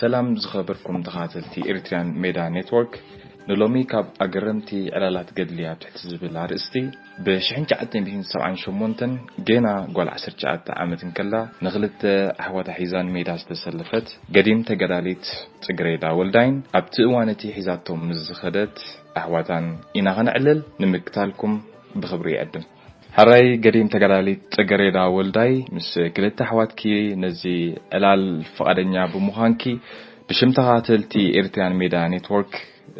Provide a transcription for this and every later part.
ሰላም ዝኸበርኩም ተኸታተልቲ ኤሪትሪያን ሜዳ ኔትወርክ፣ ንሎሚ ካብ ኣገረምቲ ዕላላት ገድሊ ኣብ ትሕቲ ዝብል ኣርእስቲ፣ ብሽሕን ትሽዓተ ሚእትን ሰብዓን ሸሞንተን ጌና ጓል ዓሰርተ ትሽዓተ ዓመት እንከላ ንኽልተ ኣሕዋታ ሒዛ ንሜዳ ዝተሰለፈት ገዲም ተጋዳሊት ጽግሬዳ ወልዳይን ኣብቲ እዋን እቲ ሒዛቶም ምስ ዝኸደት ኣሕዋታን ኢና ኸነዕልል። ንምክታልኩም ብኽብሪ ይዕድም። ሕራይ ገዲም ተጋዳሊት ጽገሬዳ ወልዳይ፣ ምስ ክልተ ኣሕዋትኪ ነዚ ዕላል ፍቓደኛ ብምዃንኪ ብሽም ተኸታተልቲ ኤርትርያን ሜዳ ኔትወርክ፣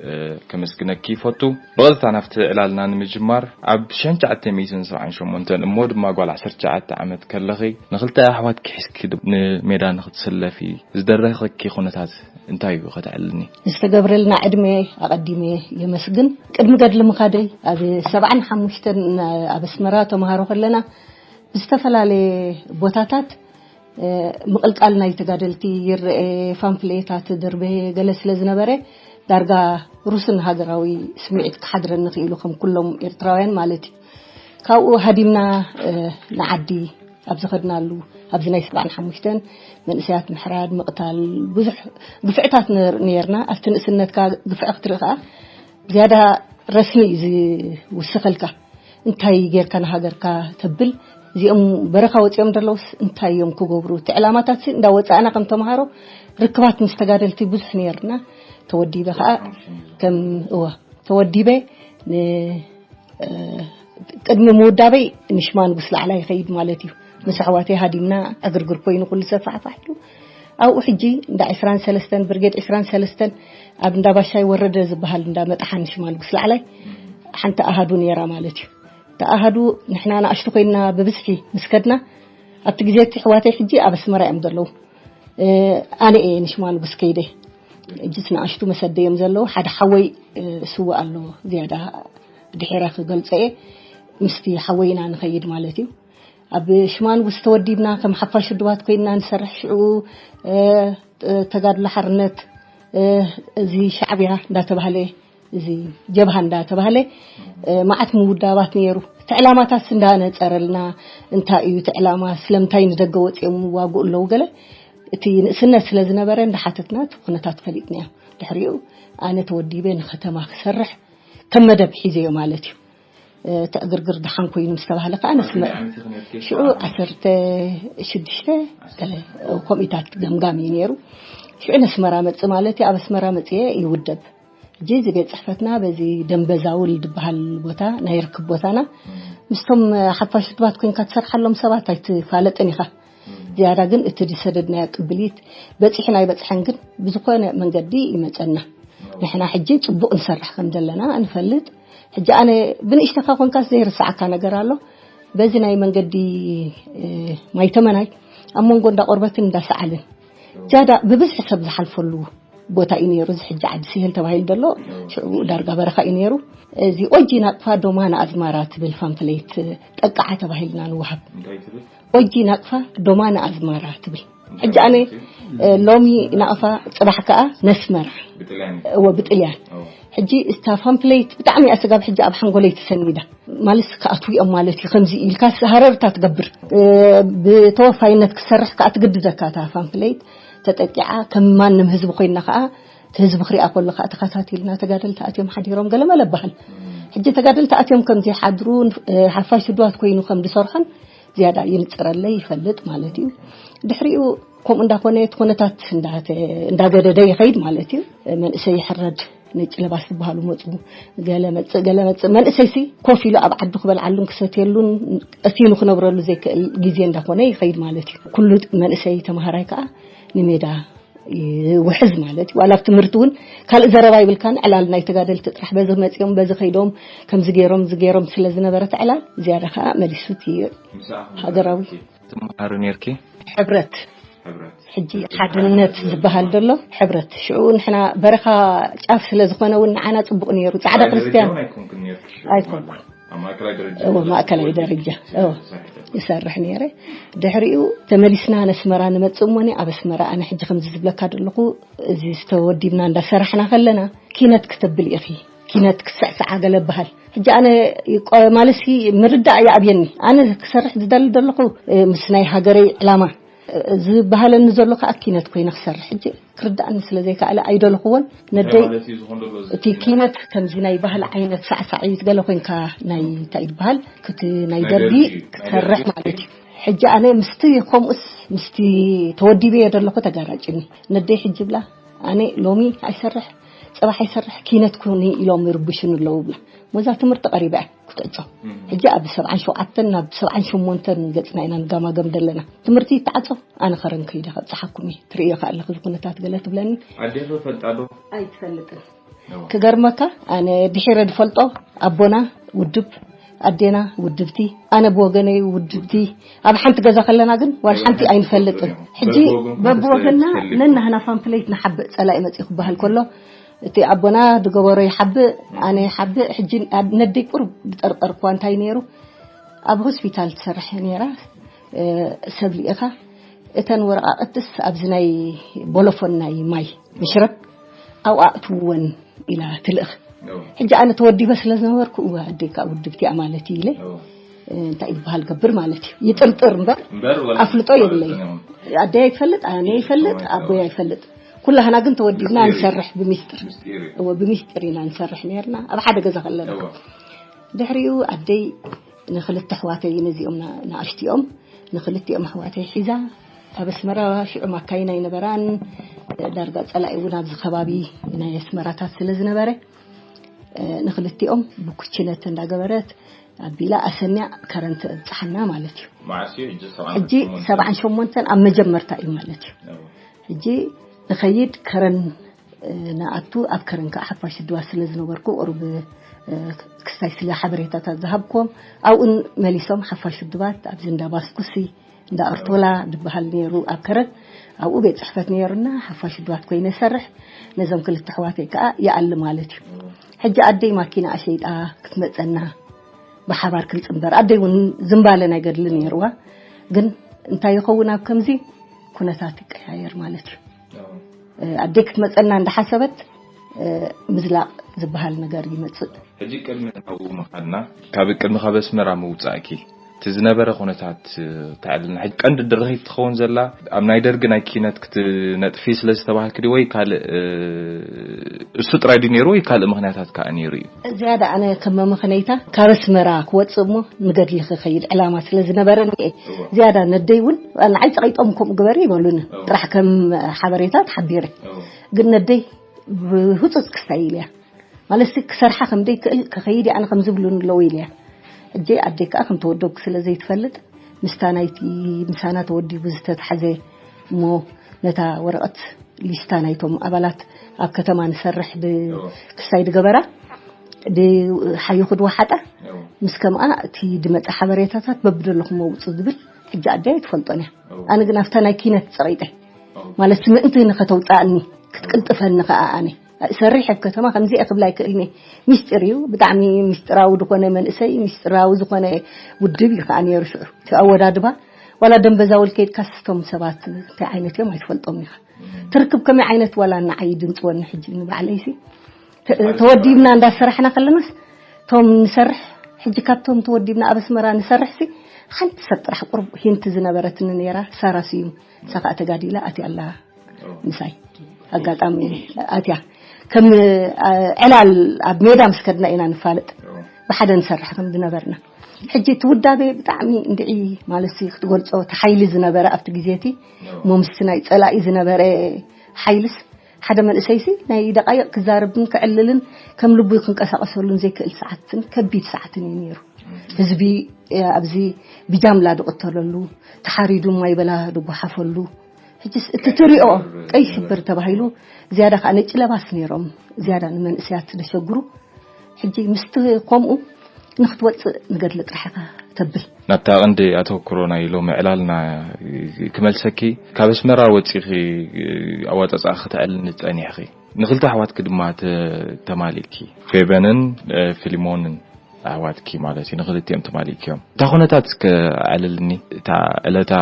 እ፣ ከመስግነኪ ይፈቱ። ብቐጥታ ናብቲ ዕላልና ንምጅማር፣ ኣብ ሽሕን ትሽዓተ ሚእትን ሰብዓን ሸሞንተን እሞ ድማ ጓል ዓሰርተ ትሽዓተ ዓመት ከለኺ ንኽልተ ኣሕዋትኪ ሒዝኪ ድ-፣ ንሜዳ ንኽትስለፊ ዝደረኸኪ ኩነታት እንታይ እዩ ከተዕልኒ? ዝተገብረልና ዕድመ ኣቐዲመ የመስግን። ቅድሚ ገድሊ ምኻደይ ኣብ ሰብዓን ሓሙሽተን ኣብ ኣስመራ ተምሃሮ ከለና ብዝተፈላለየ ቦታታት፣ እ፣ ምቕልቃል ናይ ተጋደልቲ ይረአ፣ ፓምፍሌታት ድርበ ገለ ስለ ዝነበረ ዳርጋ ሩስን ሃገራዊ ስምዒት ክሓድረኒ ክኢሉ ከም ኩሎም ኤርትራውያን ማለት እዩ። ካብኡ ሃዲምና፣ እ፣ ንዓዲ ኣብ ዝኸድናሉ ኣብዚ ናይ ሰብዓን ሓሙሽተን መንእሰያት ምሕራድ፣ ምቕታል፣ ብዙሕ ግፍዕታት ነር-፣ ነርና። ኣብቲ ንእስነትካ ግፍዒ ክትርኢ ከኣ ዝያዳ ረስኒ እዩ ዝውስኸልካ። እንታይ ጌርካ ንሃገርካ ተብል፣ እዚኦም በረኻ ወጺኦም ዘለውስ እንታይ እዮም ክገብሩ? እቲ ዕላማታት ሲ እንዳወጻእና ከም ተምሃሮ ርክባት ምስ ተጋደልቲ ብዙሕ ነርና። ተወዲበ ከኣ ከም፣ እወ፣ ተወዲበ ን-፣ እ፣ ቅድሚ ምውዳበይ ንሽማ ንጉስ ላዕላይ ይኸይድ ማለት እዩ። ምስ ኣሕዋተይ ሃዲምና ዕግርግር ኮይኑ ኩሉ ሰብ ፋሕፋሕ ኢሉ። ኣብኡ ሕጂ እንዳ ዕስራን ሰለስተን፣ ብርጌድ ዕስራን ሰለስተን ኣብ እንዳ ባሻይ ወረደ ዝበሃል እንዳ መጥሓን ሽማ ንጉስ ላዕላይ ሓንቲ ኣሃዱ ነይራ ማለት እዩ። እታ ኣሃዱ ንሕና ንኣሽቱ ኮይንና ብብዝሒ ምስ ከድና፣ ኣብቲ ግዜ እቲ ኣሕዋተይ ሕጂ ኣብ ኣስመራ እዮም ዘለዉ። እ፣ ኣነ እየ ንሽማ ንጉስ ከይደ። ሕጂስ ንኣሽቱ መሰደ እዮም ዘለዉ። ሓደ ሓወይ፣ እ፣ ስዉእ ኣሎ፣ ዝያዳ ድሒረ ክገልጾ እየ። ምስቲ ሓወይ ኢና ንኸይድ ማለት እዩ። ኣብ ሽማ ንጉስ ተወዲብና፣ ከም ሓፋሽ ውድባት ኮይንና ንሰርሕ። ሽዑ፣ እ፣ ተጋድሎ ሓርነት፣ እ፣ እዚ ሻዕብያ እንዳተባህለ፣ እዚ ጀብሃ እንዳተባህለ፣ እ፣ መዓት ምውዳባት ነይሩ። እቲ ዕላማታት እንዳነጸረልና፣ እንታይ እዩ እቲ ዕላማ? ስለምንታይ ንደገ ወጺኦም ይዋግኡ ኣለዉ? ገለ እቲ ንእስነት ስለ ዝነበረ እንዳሓተትና እቲ ኩነታት ፈሊጥናዮ። ድሕሪኡ ኣነ ተወዲበ ንከተማ ክሰርሕ ከም መደብ ሒዘዮ ማለት እዩ። እ፣ እቲ ዕግርግር ደሓን ኮይኑ ምስ ተባህለ ከኣ ነስመ-፣ ዓመት ኢኺ ነርኪ? ሽዑ ዓሰርተ ሽዱሽተ ገለ፣ እ፣ ከምኡታት ገምጋም እዩ ነይሩ። ሽዑ ነስመራ መጽእ ማለት እዩ። ኣብ ኣስመራ መጽየ ይውደብ። ሕጂ እዚ ቤት ጽሕፈትና በዚ ደንበዛውል ዝበሃል ቦታ ናይ ርክብ ቦታና ምስቶም ሓፋሽ ውድባት ኮንካ ትሰርሓሎም ሰባት ኣይትፋለጥን ኢኻ። ዝያዳ ግን እቲ ዝሰደድናዮ ቅብሊት በጺሕን ኣይበጽሐን ግን ብዝኾነ መንገዲ ይመጸና። ንሕና ሕጂ ጽቡቕ ንሰርሕ ከም ዘለና ንፈልጥ። ሕጂ ኣነ ብንእሽተኻ ኮንካስ ዘይርስዓካ ነገር ኣሎ። በዚ ናይ መንገዲ፣ እ፣ ማይተመናይ ኣብ መንጎ እንዳ ቆርበትን እንዳ ሰዓልን ዝያዳ ብብዝሒ ሰብ ዝሓልፈሉ ቦታ እዩ ነይሩ። እዚ ሕጂ ዓዲ ስሄል ተባሂሉ ዘሎ ሽዑ ዳርጋ በረኻ እዩ ነይሩ። እዚ ኦጂ ናቅፋ ዶማ ንኣዝማራ ትብል ፋምፍሌት ጠቃዓ ተባሂልና ንወሃብ። እንታይ ትብል? ኦጂ ናቅፋ ዶማ ንኣዝማራ ትብል። ሕጂ ኣነ፣ እ፣ ሎሚ ናቕፋ፣ ጽባሕ ከኣ ነስመራ። ብጥልያን። እወ፣ ብጥልያን። እወ። ሕጂ እታ ፋምፍሌት ብጣዕሚ እያ ስጋብ ሕጂ ኣብ ሓንጎለይ ትሰኒዳ። ማለት ክኣትዉ እዮም ማለት እዩ፣ ከምዚ ኢልካ ሃረርታ ትገብር። እ፣ ብተወፋይነት ክትሰርሕ ከኣ ትግድደካ እታ ፋምፍሌት ተጠቂዓ፣ ከም ማንም ህዝቢ ኮይና ከኣ እቲ ህዝቢ ክሪኣ ከሎ ከኣ ተኸታቲልና ተጋደልቲ ኣትዮም ሓዲሮም ገለ መለ በሃል። ሕጂ ተጋደልቲ ኣትዮም ከም ዘይሓድሩ፣ እ፣ ሓፋሽ ስድዋት ኮይኑ ከም ዝሰርሖን ዝያዳ ይንጽረለይ ይፈልጥ ማለት እዩ። ድሕሪኡ ከምኡ እንዳኾነ እቲ ኩነታት እንዳተ-፣ እንዳገደደ ይኸይድ ማለት እዩ። መንእሰይ ይሕረድ፣ ነጭ ለባስ ዝበሃሉ መጹ፣ ገለ መጽእ፣ ገለ መጽእ። መንእሰይሲ ኮፍ ኢሉ ኣብ ዓዱ ክበልዓሉን ክሰትየሉን ቀሲኑ ክነብረሉ ዘይክእል ግዜ እንዳኾነ ይኸይድ ማለት እዩ። ኩሉ መንእሰይ ተምሃራይ ከኣ ንሜዳ ይውሕዝ ማለት እዩ። ዋላ ኣብ ትምህርቲ እውን ካልእ ዘረባ ይብልካን፣ ዕላል ናይ ተጋደልቲ ጥራሕ በዚ መጺኦም፣ በዚ ከይዶም፣ ከምዚ ገይሮም፣ እዚ ገይሮም ስለ ዝነበረት ዕላል ዝያዳ ከኣ መሊሱት እዩ። ምሳኣ ሃገራዊ። ትመሃሩ ነርኪ? ሕብረት። ሕብረት። ሕጂ ሓድነት ዝበሃል ዘሎ ሕብረት። ሽዑ ንሕና በረኻ ጫፍ ስለ ዝኾነ እውን ንዓና ጽቡቕ ነይሩ። ጻዕዳ ማእከላይ ክርስትያን ደረጃ እውን ኣይኮንክን ነርኪ ሽዑ ኣይኮንኩ። ማለት ነው። ኣብ ማእከላይ ደረጃ እዎ፣ ማእከላይ ደረጃ። እዎ። ዝሰርሕ ነበር። ይሰርሕ ነይረ። ድሕሪኡ ተመሊስና ነስመራ ንመጽእ እሞኒ፣ ኣብ ኣስመራ ኣነ ሕጂ ከምዚ ዝብለካ ዘለኹ፣ እዚ ዝተወዲብና እንዳሰራሕና ከለና፣ ኪነት ክተብል ኢኺ፣ ኪነት ክትስዕስዓ ገለ በሃል። ሕጂ ኣነ ቆ-፣ ማለትሲ ምርዳእ ይኣብየኒ። ኣነ ክሰርሕ ዝደሊ ዘለኹ፣ እ፣ ምስ ናይ ሃገረይ ዕላማ፣ ዝበሃለኒ ዘሎ ከዓ ኪነት ኮይነ ክሰርሕ ሕጂ ክርዳእኒ ስለ ዘይከኣለ ኣይደለኹዎን። ነደይ ማለት እዩ ዝኾን ዘሎ እዚ እቲ ኪነት ከምዚ ናይ ባህሊ ዓይነት ሳዕሳዒት ገለ ኮይንካ ናይ እንታይ ዝበሃል ክቲ ናይ ናይ ደርጊ ደርጊ፣ ናይ ክትሰርሕ ደርጊ። ማለት እዩ። ሕጂ ኣነ ምስቲ ከምኡስ ምስቲ ተወዲበ እየ ዘለኹ ተጋራጭኒ። ነደይ ሕጂ ብላ ኣነ ሎሚ ኣይሰርሕ፣ ጽባሕ ኣይሰርሕ፣ ኪነት ኩኒ ኢሎም ይርብሹኒ ኣለዉ ብላ። ሞዛ ትምህርቲ ቀሪባ እያ ክትዕጾ። ሕጂ ኣብ ሰብዓን ሸውዓተን ናብ ሰብዓን ሸሞንተን ገጽና ኢና ንጋማገም ዘለና። ትምህርቲ ይተዓጾ፣ ኣነ ከረን ከይደ ከብጽሓኩም እየ። ትርእዮ ከኣ ኣለኺ እዚ ኩነታት ገለ ትብለኒ። ኣዴኺ ፈልጣ ዶ? ኣይትፈልጥን። እዋ። ክገርመካ፣ ኣነ ድሒረ ዝፈልጦ ኣቦና ውድብ፣ ኣዴና ውድብቲ፣ ኣነ ብወገነይ ውድብቲ። ኣብ ሓንቲ ገዛ ከለና ግን ዋላ እዋ፣ ሓንቲ ሓንቲ ኣይንፈልጥን። ትፈልጡ ሕጂ እዮም። በብወገንኩም በብወገንና ትፈልጡ። ነናህና ፓምፕሌት ንሓብእ፣ ጸላኢ መጺኡ ክበሃል ከሎ፣ እቲ ኣቦና ዝገበሮ ይሓብእ፣ ኣነ ይሓብእ። ሕጂ ኣብ ነደይ ቁሩብ ዝጠርጠርኳ እንታይ ነይሩ፣ ኣብ ሆስፒታል ትሰርሕ ነይራ፣ እ፣ ሰብ ልኢኻ፣ እተን ወረቓቕትስ ኣብዚ ናይ ቦሎፎን ናይ ማይ ምሽረብ ኣብኡ ኣእትውወን ኢላ ትልእኽ። እዎ። ሕጂ ኣነ ተወዲበ ስለ ዝነበርኩ፣ እወ፣ ኣደይ ከኣ ውድብቲ እያ ማለት እዩ ኢለ፣ እዎ። እ፣ እንታይ ዝበሃል ገብር ማለት እዩ። ይጥርጥር እምበር እምበር ወላ ኣፍልጦ የብለይ። ኣይፈልጥን እዮም። ኣደይ ኣይትፈልጥ፣ ኣነ ይፈልጥ፣ እዎ። ኣቦይ ኣይፈልጥ። ኩላህና ግን ተወዲብና ምስጢር እዩ። ንሰርሕ ብምስጢር። ምስጢር እዩ። እወ፣ ብምስጢር ኢና ንሰርሕ ነርና ኣብ ሓደ ገዛ ከለና። እዎ። ድሕሪኡ ኣደይ ንክልተ ኣሕዋተይ ነዚኦም ና-፣ ንኣሽቲኦም ንክልቲኦም ኣሕዋተይ ሒዛ ኣብ ኣስመራ ሽዑ ማካይን ኣይነበራን። ዳርጋ ጸላኢ እውን ኣብዚ ከባቢ ናይ ኣስመራታት ስለ ዝነበረ፣ እ፣ ንክልቲኦም ብኩችነት እንዳገበረት ኣቢላ ኣሰንያ ከረን ተብጽሓና ማለት እዩ። መዓስ እዩ? ሕጂ ሰብዓን ሕጂ ሸሞንተን። ሰብዓን ሸሞንተን ኣብ መጀመርታ እዩ ማለት እዩ። እዎ። ሕጂ ንኸይድ ከረን፣ እ፣ ንኣቱ ኣብ ከረን ከዓ ሓፋሽ ውድባት ስለ ዝነበርኩ ቁሩብ፣ እ፣ ክስታይ ስለ ሓበሬታታት ዝሃብኩም ኣብኡን መሊሶም ሓፋሽ ውድባት ኣብዚ እንዳ ባስኩሲ እንዳ ኣርቶላ ዝበሃል ነይሩ ኣብ ከረን ኣብኡ ቤት ጽሕፈት ነይሩና ሓፋሽ ውድባት ኮይነ ይሰርሕ ነዞም ክልተ ኣሕዋተይ ከዓ ይኣሊ ማለት እዩ። ሕጂ ኣደይ ማኪና ኣሸይጣ ክትመጸና ብሓባር ክንጽንበር ኣደይ እውን ዝምባለ ናይ ገድሊ ነይርዋ። ግን እንታይ ይኸውን ኣብ ከምዚ ኩነታት ይቀያየር ማለት እዩ። እ፣ ኣደይ ክትመጸና እንዳሓሰበት፣ እ፣ ምዝላቕ ዝበሃል ነገር ይመጽእ። ሕጂ ቅድሚ ናብኡ ምኻድና፣ ካብ ቅድሚ ካብ ኣስመራ ምውጻእኪ፣ እቲ ዝነበረ ኩነታት፣ እ፣ ተዕልና። ሕጂ ቀንዲ ድርኺት ትኸውን ዘላ፣ ኣብ ናይ ደርጊ ናይ ኪነት ክትነጥፊ ስለ ዝተባህልኪ ድዩ ወይ ካልእ፣ እ፣ እሱ ጥራይ ድዩ ነይሩ ወይ ካልእ ምኽንያታት ከኣ ነይሩ እዩ? ዝያዳ ኣነ ከም መመኽነይታ ካብ ኣስመራ ክወጽእ እሞ ንገድሊ ክኸይድ ዕላማ ስለ ዝነበረኒ እየ። እወ። ዝያዳ ነደይ እውን ንዓይ ጸቒጦም ከምኡ ግበሪ ይበሉኒ። እወ። ጥራሕ ከም ሓበሬታ ተሓቢረ። እወ። ግን ነደይ ብህጹጽ ክስታይ ኢልያ። ማለትሲ ክሰርሓ ከም ደይክእል ክኸይድ እየ ኣነ ከም ዝብሉኒ ኣለዉ ኢልያ። ሕጂ ኣደይ ከኣ ከም ተወደብኩ ስለ ዘይትፈልጥ ምስታ ናይቲ ምሳና ተወዲቡ ዝተታሕዘ እሞ ነታ ወረቐት ሊስታ ናይቶም ኣባላት ኣብ ከተማ ንሰርሕ ብ-፣ እዎ። ክስታይ ድገበራ ድሓዩ ክድወሓጣ እዎ። ምስ ከምኣ እቲ ድመፀ ሓበሬታታት በብደለኹም መውፁ ዝብል ሕጂ ኣደይ ኣይትፈልጦን እያ። እዎ። ኣነ ግን ኣብታ ናይ ኪነት ፀቒጠ እዎ። ማለት ምእንቲ ንኸተውፅኣኒ ክትቅልጥፈኒ ከኣ ኣነ ሰሪሕ ኣብ ከተማ ከምዚኣ ክብላ ኣይክእልኒ። ሚስጢር እዩ፣ ብጣዕሚ ሚስጢራዊ ዝኾነ መንእሰይ፣ ሚስጢራዊ ዝኾነ ውድብ እዩ ከኣ ነይሩ ሽዑ። እቲ ኣወዳድባ ዋላ ደንበዛ ውል ከይድካ ስቶም ሰባት እንታይ ዓይነት እዮም ኣይትፈልጦም ኢኻ። ትርክብ ከመይ ዓይነት ዋላ ንዓይ ድምፅወኒ ሕጂ ንባዕለይሲ ተ-፣ ተወዲብና እንዳሰራሕና ከለናስ ቶም ንሰርሕ ሕጂ ካብቶም ተወዲብና ኣብ ኣስመራ ንሰርሕ ሲ ሓንቲ ሰብ ጥራሕ ቁርብ ሂንቲ ዝነበረትኒ ነይራ ሳራ ስዩም ሳኻ ተጋዲላ ኣትያ ኣላ ምሳይ ኣጋጣሚ ኣትያ ከም አ፣ ዕላል ኣብ ሜዳ ምስ ከድና ኢና ንፋለጥ ብሓደ ንሰርሕ ከም ዝነበርና። ሕጂ እቲ ውዳቤ ብጣዕሚ እንድዒ ማለት ሲ ክትገልጾ እቲ ሓይሊ ዝነበረ ኣብቲ ግዜ እቲ እሞ ምስቲ ናይ ጸላኢ ዝነበረ ሓይልስ ሓደ መንእሰይሲ ናይ ደቃይቕ ክዛረብን ክዕልልን ከም ልቡ ክንቀሳቀሰሉን ዘይክእል ሰዓትን ከቢድ ሰዓትን እዩ ነይሩ። ህዝቢ እ፣ ኣብዚ ብጃምላ ዝቕተለሉ፣ ተሓሪዱ ማይ በላ ዝጓሓፈሉ፣ ሕጅስ እቲ ትሪኦ ቀይ ሽብር ተባሂሉ ዝያዳ ከኣ ነጭ ለባስ ነይሮም ዝያዳ ንመንእሰያት ዘሸግሩ። ሕጂ ምስቲ ከምኡ ንክትወፅእ ንገድሊ ጥራሕ ኢኻ ተብል። ናብታ ቀንዲ ኣተኩሮ ናይ ሎሚ ዕላልና ክመልሰኪ፣ ካብ ኣስመራ ወፂኺ ኣዋፃፅኣ ክተዕልኒ ፀኒሕኺ፣ ንክልተ ኣሕዋትኪ ድማ ተ-፣ ተማሊእኪ፣ ፌበንን እ፣ ፊሊሞንን ኣሕዋትኪ ማለት እዩ፣ ንክልቲኦም ተማሊእኪ እዮም። እታ ኩነታት እስከ ኣዕልልኒ፣ እታ ዕለታ፣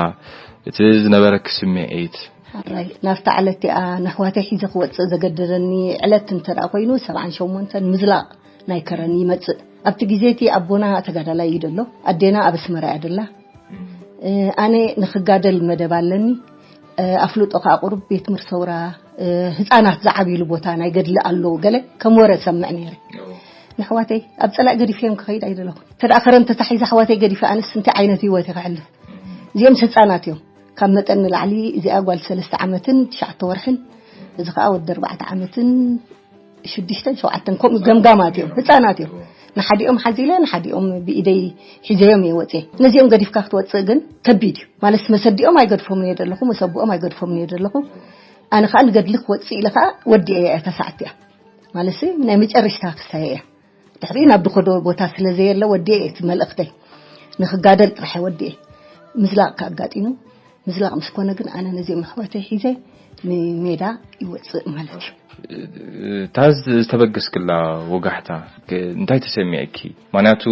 እቲ ዝነበረኪ ስምዒት። ሓራይ፣ ናብታ ዕለት እቲኣ ንኣሕዋተይ ሒዘ ክወፅእ ዘገደደኒ ዕለት እንተ ደኣ ኮይኑ፣ ሰብዓን ሸሞንተን ምዝላቕ ናይ ከረን ይመፅእ። ኣብቲ ግዜ እቲ ኣቦና ተጋዳላይ እዩ ደሎ፣ ኣዴና ኣብ ኣስመራ እያ ደላ። ኣነ ንክጋደል መደብ ኣለኒ። ኣፍልጦ ከዓ ቁሩብ ቤት ትምህርቲ ሰውራ፣ ህፃናት ዝዓብይሉ ቦታ ናይ ገድሊ ኣለዉ፣ ገለ ከም ወረ ሰምዕ ነይረ። ንኣሕዋተይ ኣብ ፀላእ ገዲፈዮም ክኸይድ ኣይደለኹን። እንተ ደኣ ከረን ተታሒዘ ኣሕዋተይ ገዲፈ ኣነስ እንታይ ዓይነት ህይወት እየ ከሕልፍ? እዚኦም ህፃናት እዮም፣ ካብ መጠን ንላዕሊ። እዚኣ ጓል ሰለስተ ዓመትን ትሽዓተ ወርሕን፣ እዚ ከዓ ወዲ ኣርባዕተ ዓመትን ሽዱሽተን ሸውዓተን፣ ከምኡ ገምጋማት እዮም፣ ህፃናት እዮም። ንሓዲኦም ሓዚለ ንሓዲኦም ብኢደይ ሒዘዮም እየ ወፅየ። ነዚኦም ገዲፍካ ክትወፅእ ግን ከቢድ እዩ ማለት፣ መሰዲኦም ኣይገድፎምን እየ ዘለኹ፣ መሰብኦም ኣይገድፎምን እየ ዘለኹ። ኣነ ከዓ ንገድሊ ክወፅእ ኢለ ከዓ ወዲኤ እየ እታ ሰዓት እያ ማለት፣ ናይ መጨረሽታ ክስታይ እያ። ድሕሪኡ ናብ ድኸዶ ቦታ ስለ ዘየለ ወዲኤ እቲ መልእኽተይ። ንክጋደል ጥራሕ ወዲኤ። ምዝላቕ ከኣጋጢሙ፣ ምዝላቕ ምስ ኮነ ግን ኣነ ነዚኦም ኣሕዋተይ ሒዘ ንሜዳ ይወፅእ ማለት እዩ። እታ ዝተበገስክላ ወጋሕታ እንታይ ተሰሚዐኪ? ምክንያቱ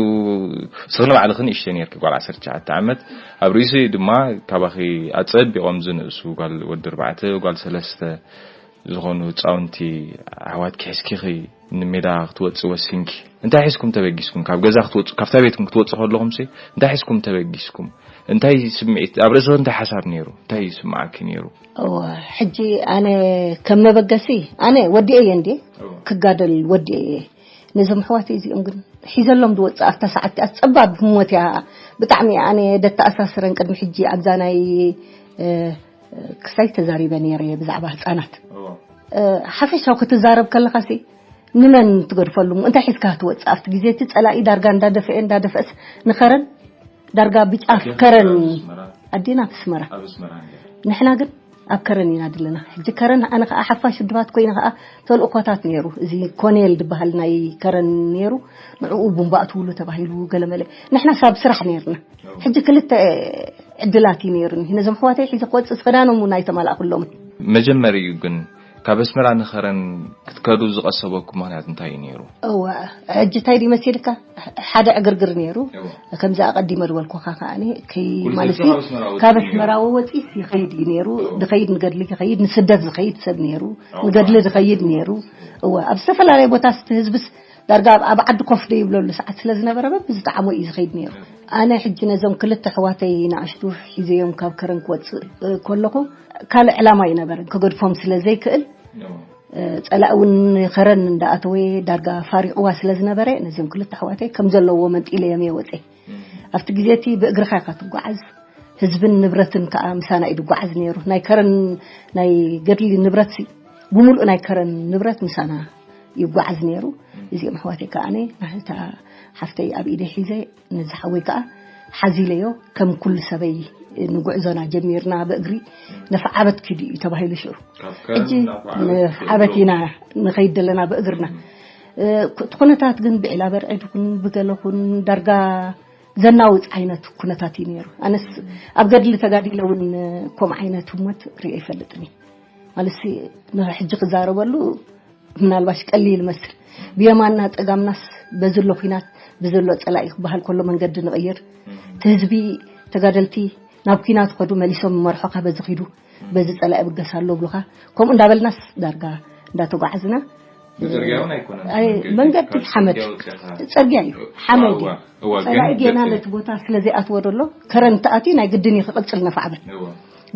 ስኽኒ ባዕልኽን እሽተ ነርኪ፣ ጓል ዓሰርተ ትሽዓተ ዓመት። ኣብ ርእሲ ድማ ካባኺ ኣጸቢቖም ዝንእሱ ጓል ወዲ ኣርባዕተ፣ ጓል ሰለስተ ዝኾኑ ህፃውንቲ ኣሕዋት ክሕዝኪኺ ንሜዳ ክትወፅእ ወሲንኪ። እንታይ ሒዝኩም ተበጊስኩም? ካብ ገዛ ክትወፅኡ፣ ካብታ ቤትኩም ክትወፅኡ ከለኹም ሲ እንታይ ሒዝኩም ተበጊስኩም? እንታይ ስምዒት ኣብ ርእስኺ፣ እንታይ ሓሳብ ነይሩ? እንታይ ይስምዓኪ ነይሩ? እወ፣ ሕጂ ኣነ ከም መበገሲ፣ ኣነ ወዲኤ እየ እንዴ፣ ክጋደል ወዲኤ እየ። ነዞም ኣሕዋተይ እዚኦም ግን ሒዘሎም ዝወፅእ ኣብታ ሰዓት እቲኣ ጸባብ ህሞት እያ። ብጣዕሚ ኣነ ደተኣሳስረን ቅድሚ ሕጂ ኣብዛ ናይ ክስታይ ተዛሪበ ነይረ እየ ብዛዕባ ህፃናት። ሓፈሻዊ ክትዛረብ ከለኻሲ ንመን ትገድፈሉ? እንታይ ሒዝካ ትወፅእ? ኣብቲ ግዜ እቲ ፀላኢ ዳርጋ እንዳደፈኤ እንዳደፈእስ ንኸረን ዳርጋ ብጫፍ ከረን ኣዴና ኣስመራ። ንሕና ግን ኣብ ከረን ኢና ድለና። ሕጂ ከረን ኣነ ከዓ ሓፋሽ ውድባት ኮይነ ከዓ ተልእኮታት ነይሩ። እዚ ኮኔል ዝበሃል ናይ ከረን ነይሩ። ንዕኡ ቡምባ እትውሉ ተባሂሉ ገለመለ። ንሕና ሳብ ስራሕ ነይርና። ሕጂ ክልተ ዕድላት እዩ ነይሩኒ። ነዞም ኣሕዋተይ ሒዘ ክወፅእ ክዳኖም እውን ኣይተማላእኩሎምን። መጀመሪኡ ግን ካብ ኣስመራ ንኸረን ክትከዱ ዝቐሰበኩም ምኽንያት እንታይ እዩ ነይሩ? እወ፣ ሕጂ እንታይ ድዩ መሲልካ? ሓደ ዕግርግር ነይሩ። ከምዚ ኣቐዲመ ዝበልኩኻ ከኣ፣ ከይ-፣ ማለት ካብ ኣስመራ ወፂኡ ካብ ኣስመራ ወፂኡ ይኸይድ እዩ ነይሩ። ዝኸይድ ንገድሊ ይኸይድ፣ ንስደት ዝኸይድ ሰብ ነይሩ። ንገድሊ ዝኸይድ ነይሩ። እወ፣ ኣብ ዝተፈላለየ ቦታ ስቲ ህዝብስ ዳርጋ ኣብ፣ ኣብ ዓዲ ኮፍ ደይብለሉ ሰዓት ስለ ዝነበረ በብዝጠዓሞ እዩ ዝኸይድ ነይሩ። ኣነ ሕጂ ነዞም ክልተ ኣሕዋተይ ንኣሽቱ ሒዘዮም ካብ ከረን ክወፅእ፣ እ፣ ከለኹ ካልእ ዕላማ ኣይነበረን። ክገድፎም ስለ ዘይክእል፣ እ፣ ፀላእ እውን ከረን እንዳኣተወ ዳርጋ ፋሪቕዋ ስለ ዝነበረ ነዚኦም ክልተ ኣሕዋተይ ከም ዘለዎ መንጢለዮም እየ ወፀ። ኣብቲ ግዜ እቲ ብእግርኻ ኢኻ ትጓዓዝ፣ ህዝብን ንብረትን ከዓ ምሳና እዩ ዝጓዓዝ ነይሩ። ናይ ከረን ናይ ገድሊ ንብረት ሲ፣ ብምሉእ ናይ ከረን ንብረት ምሳና ይጓዓዝ ነይሩ። እዚኦም ኣሕዋተይ ከዓ፣ እታ ሓፍተይ ኣብ ኢደይ ሒዘ፣ ነዚ ሓወይ ከዓ ሓዚለዮ። ከም ኩሉ ሰበይ ንጉዕዞና ጀሚርና ብእግሪ። ነፍዓበት ኪዱ እዩ ተባሂሉ ሽዑ። ካብ ከረን ሕጂ ናብ ዓበት ነፍዓበት ኢና ንኸይድ ዘለና ብእግርና። እ፣ እቲ ኩነታት ግን ብዒላ በርዒድ ይኹን ብገለ ኩን ዳርጋ ዘናውፅ ዓይነት ኩነታት እዩ ነይሩ። ኣነስ ኣብ ገድሊ ተጋዲለ እውን ከምኡ ዓይነት ህሞት ሪኦ ይፈልጥን እዩ። ማለት ንሕጂ ክዛረበሉ ምናልባሽ ቀሊል ይመስል። ብየማንና ጸጋምናስ በዚ ኣሎ ኲናት፣ በዚ ኣሎ ጸላኢ ክበሃል ከሎ መንገዲ ንቕይር። እቲ ህዝቢ ተጋደልቲ ናብ ኲናት ከዱ መሊሶም መርሖኻ በዚ ኺዱ፣ በዚ ጸላኢ ብገስ ኣሎ ብሉኻ። ከምኡ እንዳበልናስ ዳርጋ እንዳተጓዓዝና ብፅርግያ እውን ኣይኮነን። ኣይ፣ መንገዲ መንገዲ ካብ ሓመድ። ፅርግያ ወፂእኻ። ፅርግያ እዩ፣ ሓመድ እዩ። እዋ፣ እዋ፣ ግን ጸላኢ ጌና በቲ ነቲ ቦታ ስለ ዘይኣትዎ ደሎ፣ ከረን ተኣትዩ ናይ ግድን እዩ ክቕጽል ነፋዕበል። እዋ።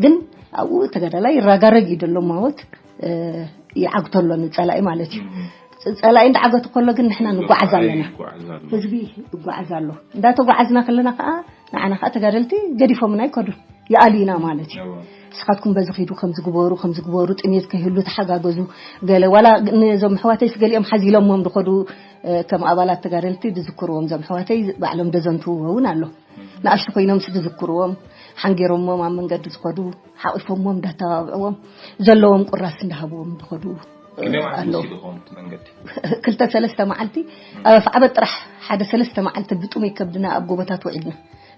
ግን ኣብኡ ተጋዳላይ ይራጋረግ እዩ ደሎ ማወት፣ እ፣ ይዓግቶ ኣሎ ንጸላኢ ማለት እዩ። እም። ጸ-፣ ጸላኢ እንዳዓገቱ ከሎ ግን ንሕና ንጓዓዝ ኣለና። ይጓዓዝ ኣሎ። ህዝቢ ይጓዓዝ ኣሎ። እንዳተጓዓዝና ከለና ከኣ ንዓና ከኣ ተጋደልቲ ገዲፎምና ኣይከዱን። ይኣልዩና ማለት እዩ። እዋ። ንስኻትኩም በዚ ኺዱ፣ ከምዚ ግበሩ፣ ከምዚ ግበሩ፣ ጥሜት ከይህሉ ተሓጋገዙ። ገለ ዋላ ነዞም ኣሕዋተይስ ገሊኦም ሓዚሎሞም ዝኸዱ፣ እ፣ ከም ኣባላት ተጋደልቲ ዝዝክርዎም፣ እዞም ኣሕዋተይ ባዕሎም ዘዘንትውዎ እውን ኣሎ። እም። ንኣሽቱ ኮይኖምስ ዝዝክርዎም፣ ሓንጊሮሞም ኣብ መንገዲ ዝኸዱ፣ ሓቒፎሞም እንዳተባብዕዎም፣ ዘለዎም ቁራስ እንዳሃብዎም ዝኸዱ፣ እ፣ ክንደይ መዓልቲ ኣለዉ። ወሲዱ ይኸውን እቲ መንገዲ? ክልተ ሰለስተ መዓልቲ፣ ኣብ ኣፍዓበት ጥራሕ ሓደ ሰለስተ መዓልቲ ብጥሙይ ከብድና ኣብ ጎቦታት ውዒልና።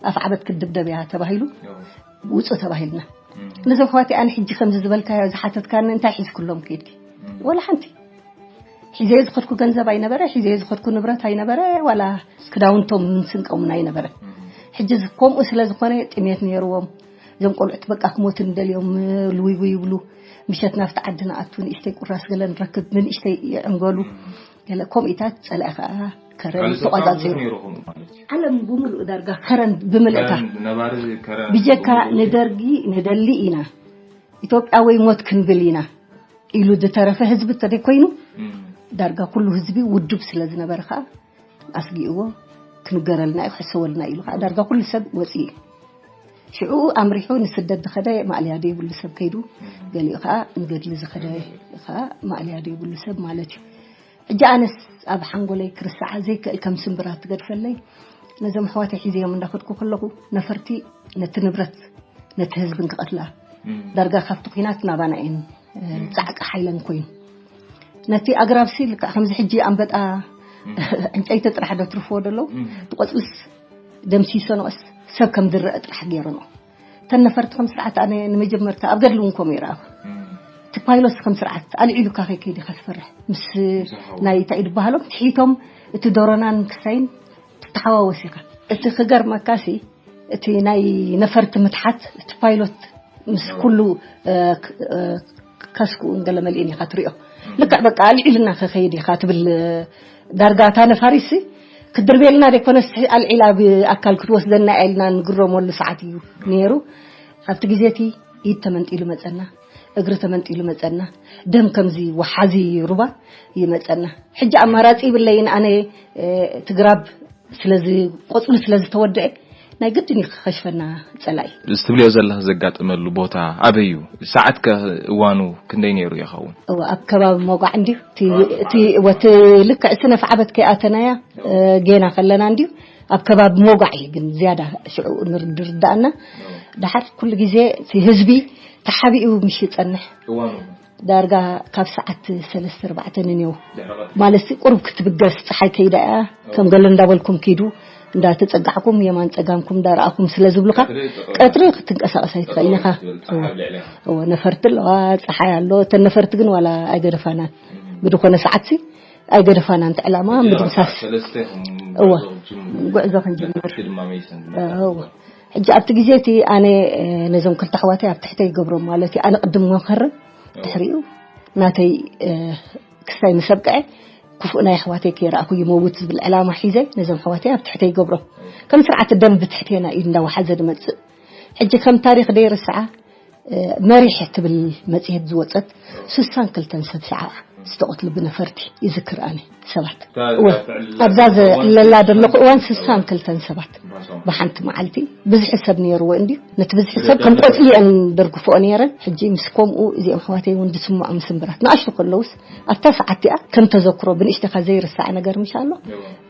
ኣፍዓበት ክትድብደብ እያ ተባሂሉ፣ እዋ። ውፁ ተባሂልና። እም። ነዞም ኣሕዋተይ ኣነ ሕጂ ከምዚ ዝበልካዮ ዝሓተትካኒ እንታይ ሒዝክሎም ከይድኪ? እም። ወላ ሓንቲ። ሒዘዮ ዝኸድኩ ገንዘብ ኣይነበረ፣ ሒዘዮ ዝኸድኩ ንብረት ኣይነበረ፣ ዋላ ክዳውንቶም ምን ስንቆምን ኣይነበረ። እም። ሕጂ እዚ ከምኡ ስለ ዝኾነ ጥሜት ነይርዎም። እዞም ቆልዑት በቃ ክሞቱ እንደልዮም ልውይውይ ይብሉ። ምሸት ናብቲ ዓዲ ንኣቱ፣ ንእሽተይ ቁራስ ገለ ንረክብ፣ ብንእሽተይ ይዕንገሉ። እም። ገለ ከምኡታት ጸላኢ ከኣ ከረን ተቋጻጺሩ። ዓለም ብምሉእ ዳርጋ ከረን ብምልእታ፣ ብጀካ ንደርጊ ንደሊ ኢና፣ ኢትዮጵያ ወይ ሞት ክንብል ኢና ኢሉ ዝተረፈ ህዝቢ እንተደይኮይኑ፣ ዳርጋ ኩሉ ህዝቢ ውዱብ ስለ ዝነበረ ከዓ ኣስጊእዎ፣ ክንገረልና እዩ፣ ክሕሰወልና ኢሉ ከዓ ዳርጋ ኩሉ ሰብ ወፂኡ። ሽዑ ኣምሪሑ ንስደት ዝኸደ ማእለያ ዘይብሉ ሰብ ከይዱ፣ ገሊኡ ከዓ ንገድሊ ዝኸደ ከዓ ማእለያ ዘይብሉ ሰብ ማለት እዩ። ሕጂ ኣነስ ኣብ ሓንጎለይ ክርስዓ ዘይክእል ከም ስምብራት ትገድፈለይ፣ ነዞም ኣሕዋተይ ሒዘዮም እንዳኸድኩ ከለኹ፣ ነፈርቲ ነቲ ንብረት ነቲ ህዝቢ እንክቐትላ፣ ዳርጋ ካብቲ ኲናት ናባና እየን ጻዕቂ ሓይለን ኮይኑ። ነቲ ኣግራብሲ ልክዕ ከምዚ ሕጂ ኣንበጣ ዕንጨይቲ ጥራሕ ዶ ትርፍዎ ደለዉ? እቲ ቆጽልስ ደምሲሶ ንቐስ ሰብ ከም ዝረአ ጥራሕ ገይሩ ነው። እተን ነፈርቲ ከም ስርዓት ኣነ ንመጀመርታ ኣብ ገድሊ እውን ከምኡ ይረኣኹ። እቲ ፓይሎት ከም ስርዓት ኣልዒሉካ ከይከይድ ኢኻ ትፈርሕ። ምስ ናይ እንታይ እዩ ዝበሃሎም ትሒቶም እቲ ዶሮናን ክሳይን ትተሓዋወስ ኢኻ። እቲ ክገርመካሲ እቲ ናይ ነፈርቲ ምትሓት እቲ ፓይሎት ምስ ኩሉ ከስክኡን ገለ መሊእን ኢኻ ትሪኦ። ልክዕ በቃ ኣልዒልና ከኸይድ ኢኻ ትብል። ዳርጋ እታ ነፋሪሲ ክትድርቤልና ደይኮነስ ኣልዒላ ብኣካል ክትወስደና ኢልና ንግረመሉ ሰዓት እዩ ነይሩ። ኣብቲ ግዜ እቲ ኢድ ተመንጢሉ መጸና፣ እግሪ ተመንጢሉ መጸና፣ ደም ከምዚ ወሓዚ ሩባ ይመጸና። ሕጂ ኣማራጺ ይብለይን ኣነ ትግራብ ስለዚ ቆጽሉ ስለ ዝተወደአ ናይ ግድን እዩ ክኸሽፈና ጸላኢ። እዚ ትብልዮ ዘለኺ ዘጋጠመሉ ቦታ ኣበይ እዩ? ሰዓት ከ እዋኑ ክንደይ ነይሩ ይኸውን? እወ፣ ኣብ ከባቢ ሞጋዕ እንድዩ። እቲ እቲ ወቲ ልክዕ እቲ ነፍዓበት ከይኣተናያ እ፣ ጌና ከለና እንድዩ ኣብ ከባቢ ሞጋዕ እዩ ግን ዝያዳ ሽዑ ንር- ዝርዳእና። ድሓር ኩሉ ግዜ እቲ ህዝቢ ተሓቢኡ ምሽ ይጸንሕ። እዋኑ ዳርጋ ካብ ሰዓት ሰለስተ ኣርባዕተ ንኔው ድሕሪ ቀትሪ ማለት ቁሩብ ክትብገስ ፀሓይ ከይዳ እያ። ከም ገለ እንዳበልኩም ኪዱ እንዳተፀጋዕኩም የማን ፀጋምኩም እንዳረኣኹም ስለ ዝብሉካ ቀትሪ ክትንቀሳቀስ ኣይትኽእልን ኢኻ። እወ፣ ነፈርቲ ኣለዋ፣ ፀሓይ ኣሎ። እተን ነፈርቲ ግን ዋላ ኣይገደፋናን። ብድኾነ ሰዓትሲ ኣይገደፋናን። እቲ ዕላማ ምድምሳስ። እወ፣ ጉዕዞ ክንጅምር። እወ። ሕጂ ኣብቲ ግዜ እቲ ኣነ ነዞም ክልተ ኣሕዋተይ ኣብ ትሕተይ ይገብሮም ማለት እዩ። ኣነ ቅድም መኸርብ ድሕሪኡ ናተይ ክስታይ ምስ ኣብቅዐ ክፉእ ናይ ኣሕዋተይ ከይረኣኹ ይመውት ዝብል ዕላማ ሒዘ ነዞም ኣሕዋተይ ኣብ ትሕተይ ይገብሮም። ከም ስርዓት ደም ብትሕቴና እዩ እንዳወሓዘ ዝመጽእ። ሕጂ ከም ታሪኽ ደይርስዓ መሪሕ ትብል መጽሔት ዝወጸት ስሳን ክልተን ሰብ ሰዓ ዝተቐትሉ ብነፈርቲ ይዝክር ኣነ ሰባት። እወ፣ ኣብዛ ዘዕለላ ዘለኹ እዋን ስሳን ክልተን ሰባት ብሓንቲ መዓልቲ ብዝሒ ሰብ ነይርዎ እንድዩ። ነቲ ብዝሒ ሰብ ከም ቆጽሊ እየን ደርግፍኦ ነይረን። ሕጂ ምስ ከምኡ እዚኦም ኣሕዋተይ እውን ዝስምዖም ስምብራት ንኣሽቱ ከለውስ ኣብታ ሰዓት እቲኣ ከም ተዘክሮ ብንእሽተኻ ዘይርሳዕ ነገር ምሽ ኣሎ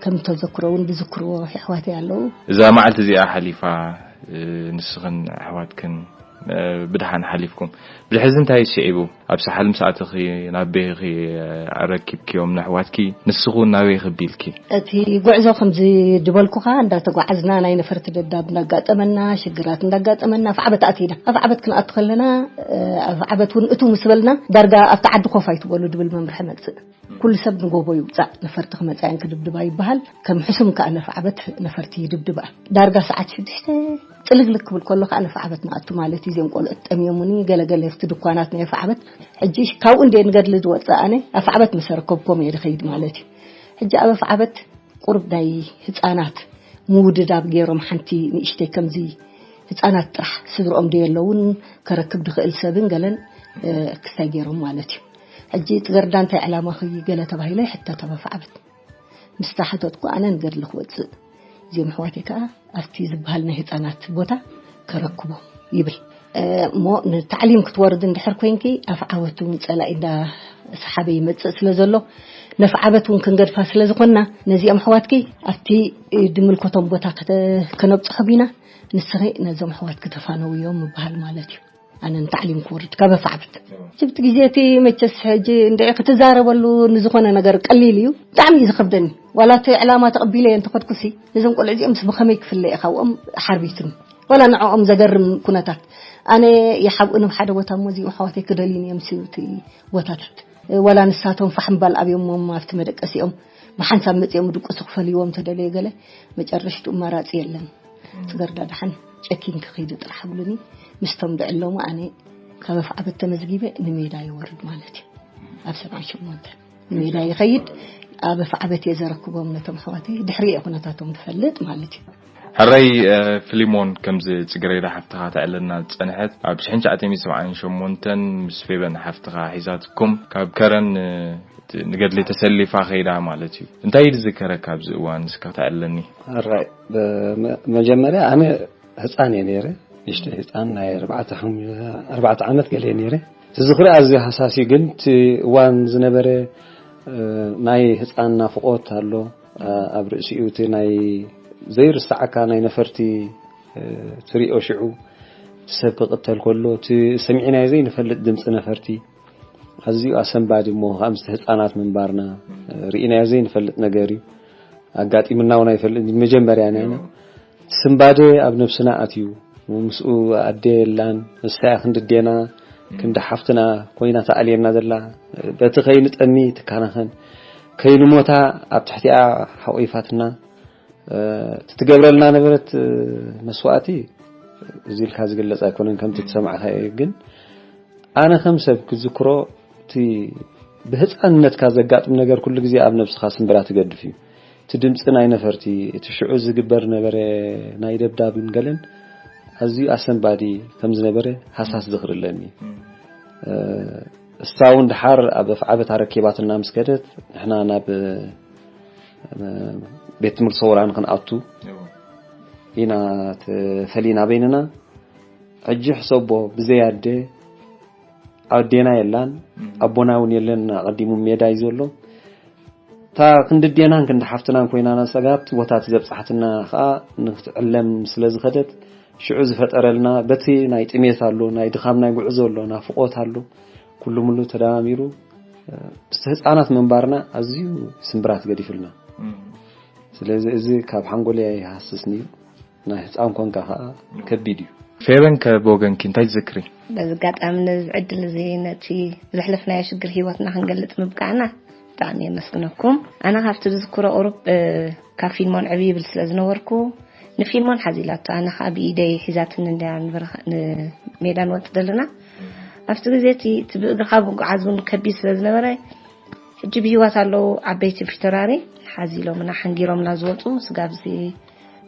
ከም ተዘክሮ እውን ዝዝክርዎ ኣሕዋተይ ኣለዉ። እዛ መዓልቲ እዚኣ ሓሊፋ ንስኽን ኣሕዋትክን ብድሓን ሓሊፍኩም። ብድሕዚ እንታይ ስዒቡ? ኣብ ሳሕል ምስ ኣተኺ ናብ ቤኺ ኣረኪብክዮም ንኣሕዋትኪ፣ ንስኹ ናበይ ክቢልኪ? እቲ ጉዕዞ ከምዚ ድበልኩኻ እንዳተጓዓዝና ናይ ነፈርቲ ደብዳብ እንዳጋጠመና፣ ሽግራት እንዳጋጠመና፣ ኣብ ዓበት ኣቲና። ኣብ ዓበት ክንኣቱ ከለና ኣብ ዓበት እውን እቱ ምስ በልና ዳርጋ ኣብቲ ዓዲ ኮፍ ኣይትበሉ ድብል መምርሒ መጽእ። ኩሉ ሰብ ንጎቦ ይውጻእ፣ ነፈርቲ ክመጻ እየን ክድብድባ ይበሃል። ከም ሕሱም ከኣ ነፍዓበት ነፈርቲ ይድብድባ። ዳርጋ ሰዓት ሽዱሽተ ጥልግልግ ክብል ከሎ ከኣ ነፍዓበት ንኣቱ ማለት እዩ። እዚኦም ቆልዑት ጠምዮምኒ ገለገለ ኣብቲ ድኳናት ናይ ነፍዓበት። ሕጂ ካብኡ እንደ ንገድሊ ዝወጽእ ኣነ ኣፍዓበት ምስ ኣረከብኮም እየ ዝኸይድ ማለት እዩ። ሕጂ ኣብ ኣፍዓበት ቁሩብ ናይ ህጻናት ምውድዳብ ገይሮም ሓንቲ ንእሽተይ ከምዚ ህጻናት ጥራሕ ስድርኦም ዶ የለውን ከረክብ ድኽእል ሰብን ገለን ክስታይ ገይሮም ማለት እዩ። ሕጂ እቲ ገርዳ እንታይ ዕላማኺ ገለ ተባሂለ ይሕተት ኣብ ኣፍዓበት። ምስ ተሓተትኩ ኣነ ንገድሊ ክወጽእ እዚኦም ኣሕዋተይ ከኣ ኣብቲ ዝበሃል ናይ ህጻናት ቦታ ከረክቦም ይብል። እሞ ንታዕሊም ክትወርድ እንድሕር ኮይንኪ ኣፍዓበት እውን ጸላኢ እንዳ ሰሓበ ይመጽእ ስለ ዘሎ ነፍዓበት እውን ክንገድፋ ስለ ዝኾንና ነዚኦም ኣሕዋትኪ ኣብቲ ድምልከቶም ቦታ ከተ- ከነብጽሖም ኢና። ንስኺ ነዞም ኣሕዋትኪ ተፋነውዮም ምበሃል ማለት እዩ። ኣነ ንታዕሊም ክወርድ ካብ ኣፍዓበት። ሽብቲ ግዜ እቲ መቸስ ሕጂ እንድዒ ክትዛረበሉ ንዝኾነ ነገር ቀሊል እዩ። ብጣዕሚ እዩ ዝኸብደኒ። ዋላ እቲ ዕላማ ተቐቢለ እየ እንተኸድኩሲ ነዞም ቆልዑ እዚኦም ምስ ብኸመይ ክፍለ እየ ካብኦም ሓርቢቱኒ። ዋላ ንዕኦም ዘገርም ኩነታት። ኣነ ይሓብኡኒ ኣብ ሓደ ቦታ እሞ እዚኦም ኣሕዋተይ ክደልዩኒ እዮም ሲኡ እቲ ቦታታት። ዋላ ንሳቶም ፋሕምባል ኣብዮሞም ኣብቲ መደቀሲኦም ብሓንሳብ መጺኦም ድቁሱ ክፈልይዎም ተደለየ ገለ መጨረሽቱ ኣማራጺ የለን። ትገርዳ ደሓን ጨኪን ክኺዱ ጥራሕ ብሉኒ። ምስቶም ድዕለሙ ኣነ ካብ ኣፍዓበት ተመዝጊበ ንሜዳ ይወርድ ማለት እዩ። ኣብ ሰብዓን ሸሞንተ ንሜዳ ይኸይድ። ኣብ ኣፍዓበት እየ ዘረክቦም ነቶም ኣሕዋተይ። ድሕሪ እየ ኩነታቶም ዝፈልጥ ማለት እዩ። ሕራይ ፊሊሞን፣ ከምዚ ጽግሬዳ ሓፍትኻ ተዕለና ዝጸንሐት ኣብ ሽሕን ትሽዓተን ሚእትን ሰብዓን ሸሞንተን ምስ ፌበን ሓፍትኻ ሒዛትኩም ካብ ከረን ንገድሊ ተሰሊፋ ከይዳ ማለት እዩ። እንታይ እዩ ዝዝከረካ ኣብዚ እዋን እስካ ተዕለኒ? ሕራይ፣ መጀመርያ ኣነ ህፃን እየ ነይረ። ንእሽተይ ህፃን ናይ ኣርባዕተ ዓመት ገለ እየ ነይረ። ትዝኽሪ ኣዝዩ ሃሳሲ ግን እቲ እዋን ዝነበረ ናይ ህፃን ናፍቆት ኣሎ። ኣብ ርእሲኡ እቲ ናይ ዘይርሳዓካ ናይ ነፈርቲ ትሪኦ ሽዑ ሰብ ክቕተል ከሎ እቲ ሰሚዕናዮ ዘይንፈልጥ ድምፂ ነፈርቲ ኣዝዩ ኣሰንባዲ እሞ ከዓ ምስቲ ህፃናት ምንባርና ርኢናዮ ዘይንፈልጥ ነገር እዩ። ኣጋጢምና እውን ኣይፈልጥ መጀመርያ ኢና። ስንባደ ኣብ ነብስና ኣትዩ። ምስኡ ኣደ የላን፣ ንሳያ ክንዲ ኣዴና ክንዲ ሓፍትና ኮይና ተኣልየና ዘላ። በቲ ከይንጠሚ ትከናኸን፣ ከይንሞታ ኣብ ትሕቲኣ ሓቆይፋትና። እቲ ትገብረልና ነበረት መስዋእቲ እዚ ኢልካ ዝግለጽ ኣይኮነን ከምቲ ትሰማዕካ እዩ። ግን ኣነ ከም ሰብ ክዝክሮ እቲ ብህፃንነትካ ዘጋጥም ነገር ኩሉ ግዜ ኣብ ነብስኻ ስንብራ ትገድፍ እዩ። እቲ ድምፂ ናይ ነፈርቲ፣ እቲ ሽዑ ዝግበር ነበረ ናይ ደብዳብን ገለን ኣዝዩ ኣሰንባዲ ከም ዝነበረ ሃሳስ ዝኽሪ ኣለኒ። እሳ እውን ድሓር ኣብ ኣፍዓበት ኣረኪባትና ምስ ከደት ንሕና ናብ ቤት ትምህርቲ ሰውራን ክንኣቱ ኢና ተፈሊና በይንና። ሕጂ ሕሰቦ ብዘይ ኣደ ኣዴና የላን ኣቦና እውን የለን። ኣቐዲሙ ሜዳ እዩ ዘሎ። እታ ክንዲ ኣዴናን ክንዲ ሓፍትናን ኮይና ናሰጋብቲ ቦታ እቲ ዘብፃሕትና ከዓ ንክትዕለም ስለ ዝኸደት ሽዑ ዝፈጠረልና በቲ ናይ ጥሜት ኣሎ፣ ናይ ድኻም ናይ ጉዕዞ ኣሎ፣ ናፍቆት ኣሎ፣ ኩሉ ሙሉ ተደማሚሩ ምስቲ ህፃናት ምንባርና ኣዝዩ ስምብራት ገዲፍልና። ስለዚ እዚ ካብ ሓንጎለይ ኣይሃስስን እዩ። ናይ ህፃን ኮንካ ከዓ ከቢድ እዩ። ፌበን ከ ብወገንኪ እንታይ ትዝክሪ? በዚ ኣጋጣሚ ነዚ ዕድል እዚ ነቲ ዘሕለፍናዮ ሽግር ህይወትና ክንገልፅ ምብቃዕና ብጣዕሚ የመስግነኩም። ኣነ ካብቲ ዝዝክሮ ቁሩብ ካብ ፊልሞን ዕብይ ይብል ስለ ዝነበርኩ ንፊልሞን ሓዚላቶ ኣነ ከዓ ብኢደይ ሒዛትኒ እንድያ ንበረኻ ንሜዳ ንወፅእ ዘለና ኣብቲ ግዜ እቲ እቲ ብእግርኻ ምጉዓዝ እውን ከቢድ ስለ ዝነበረ ሕጂ ብህይወት ኣለዉ ዓበይቲ ፊተራሪ ሓዚሎምና ሓንጊሮምና ዝወፁ ስጋብ እዚ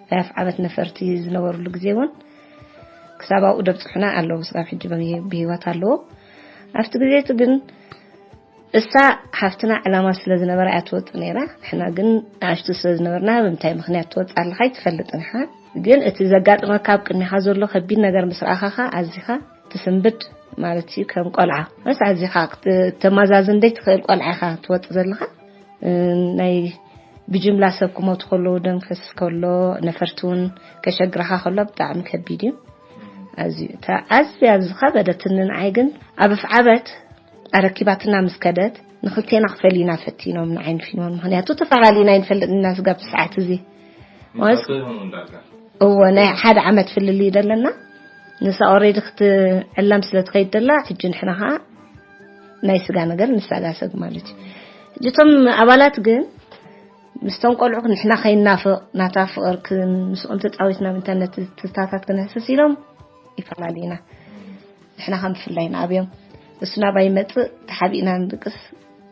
ናይ ኣፍዓበት ነፈርቲ ዝነበሩሉ ግዜ እውን ክሳብ ኣብኡ ደብፅሑና ኣለዉ ስጋብ ሕጂ ብህይወት ኣለዉ ኣብቲ ግዜ እቲ ግን እሳ ሓፍትና ዕላማ ስለ ዝነበራ እያ ትወፅእ ነይራ ንሕና ግን ንኣሽቱ ስለ ዝነበርና ብምንታይ ምክንያት ትወፅእ ኣለካ ኣይትፈልጥን ኢኻ ግን እቲ ዘጋጥመካ ኣብ ቅድሚኻ ዘሎ ከቢድ ነገር ምስ ረኣኻኻ ኣዚኻ ትስንብድ ማለት እዩ ከም ቆልዓ መስ ኣዚኻ ተማዛዝን ደይ ትኽእል ቆልዓ ኢኻ ትወፅእ ዘለኻ ናይ ብጅምላ ሰብ ክሞቱ ከለዉ ደም ክፈስስ ከሎ ነፈርቲ እውን ከሸግረኻ ከሎ ብጣዕሚ ከቢድ እዩ ኣዝዩ እታ ኣዝያ ዝኸበደትኒ ንዓይ ግን ኣብ ኣፍዓበት ኣረኪባትና ምስ ከደት ንክልቴና ክፈልዩና ፈቲኖም ንዓይ ንፊኖን ምክንያቱ ተፈላለዩና ኣይንፈልጥን ኢና ስጋብ ሰዓት እዚ እወ ናይ ሓደ ዓመት ፍልልይ ደለና ንሳ ኦሬዲ ክትዕለም ስለ ትኸይድ ደላ ሕጂ ንሕና ከዓ ናይ ስጋ ነገር ንሳጋሰግ ማለት እዩ ሕጂ እቶም ኣባላት ግን ምስቶም ቆልዑ ንሕና ከይናፍቕ ናታ ፍቕር ምስኦም ተፃዊትና ምንታይ ነቲ ትዝታታት ክንሕስስ ኢሎም ይፈላለዩና ንሕና ከም ብፍላይ ንኣብዮም እሱ ናባይ ይመፅእ ተሓቢእና ንድቅስ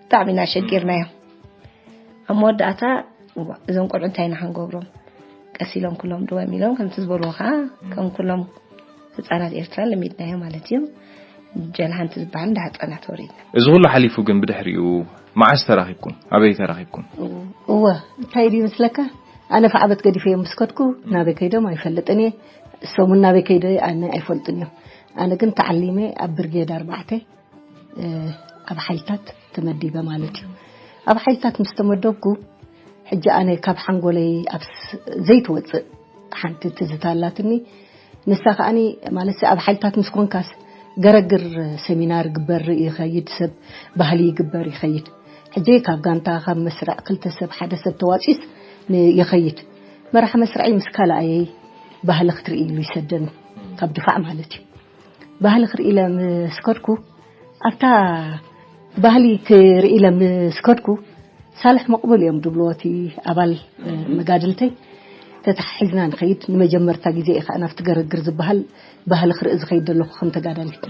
ብጣዕሚ ኢና ሸጊርናዮም ኣብ መወዳእታ እዞም ቆልዑ እንታይ ኢና ክንገብሮም ቀስ ኢሎም ኩሎም ድወም ኢሎም ከምቲ ዝበልዎ ከዓ ከም ኩሎም ህፃናት ኤርትራ ለሚድናዮ ማለት እዩ ጀልሃንቲ ዝበሃል እንዳ ህፃናት ወሪድና እዚ ኩሉ ሓሊፉ ግን ብድሕሪኡ መዓስ ተራኺብኩም ኣበይ ተራኺብኩም እወ እንታይ ድዩ ይመስለካ ኣነ ፍዓበት ገዲፈዮም ምስ ከድኩ ናበይ ከይዶም ኣይፈልጥን እየ እሶም እውን ናበይ ከይደ ኣነ ኣይፈልጥን እዮም ኣነ ግን ተዓሊመ ኣብ ብርጌድ ኣርባዕተ ኣብ ሓይልታት ተመዲበ ማለት እዩ ኣብ ሓይልታት ምስ ተመደብኩ ሕጂ ኣነ ካብ ሓንጎለይ ኣብ ዘይትወፅእ ሓንቲ ትዝታ ኣላትኒ ንሳ ከዓኒ ማለት ኣብ ሓይልታት ምስ ኮንካስ ገረግር ሰሚናር ግበር ይኸይድ ሰብ ባህሊ ይግበር ይኸይድ ሕጂ ካብ ጋንታ ካብ መስርዕ ክልተ ሰብ ሓደ ሰብ ተዋፂስ ይኸይድ መራሕ መስርዐይ ምስ ካልኣየይ ባህሊ ክትርኢ ኢሉ ይሰደኒ ካብ ድፋዕ ማለት እዩ ባህሊ ክርኢ ኢለ ምስ ከድኩ ኣብታ ባህሊ ክርኢ ኢለ ምስ ከድኩ ሳልሕ መቕቡል እዮም ድብልዎ እቲ ኣባል መጋድልተይ ተታሒዝና ንኸይድ ንመጀመርታ ግዜ እየ ከዓ ናብቲ ገረግር ዝበሃል ባህሊ ክርኢ ዝኸይድ ዘለኹ ከም ተጋዳሊት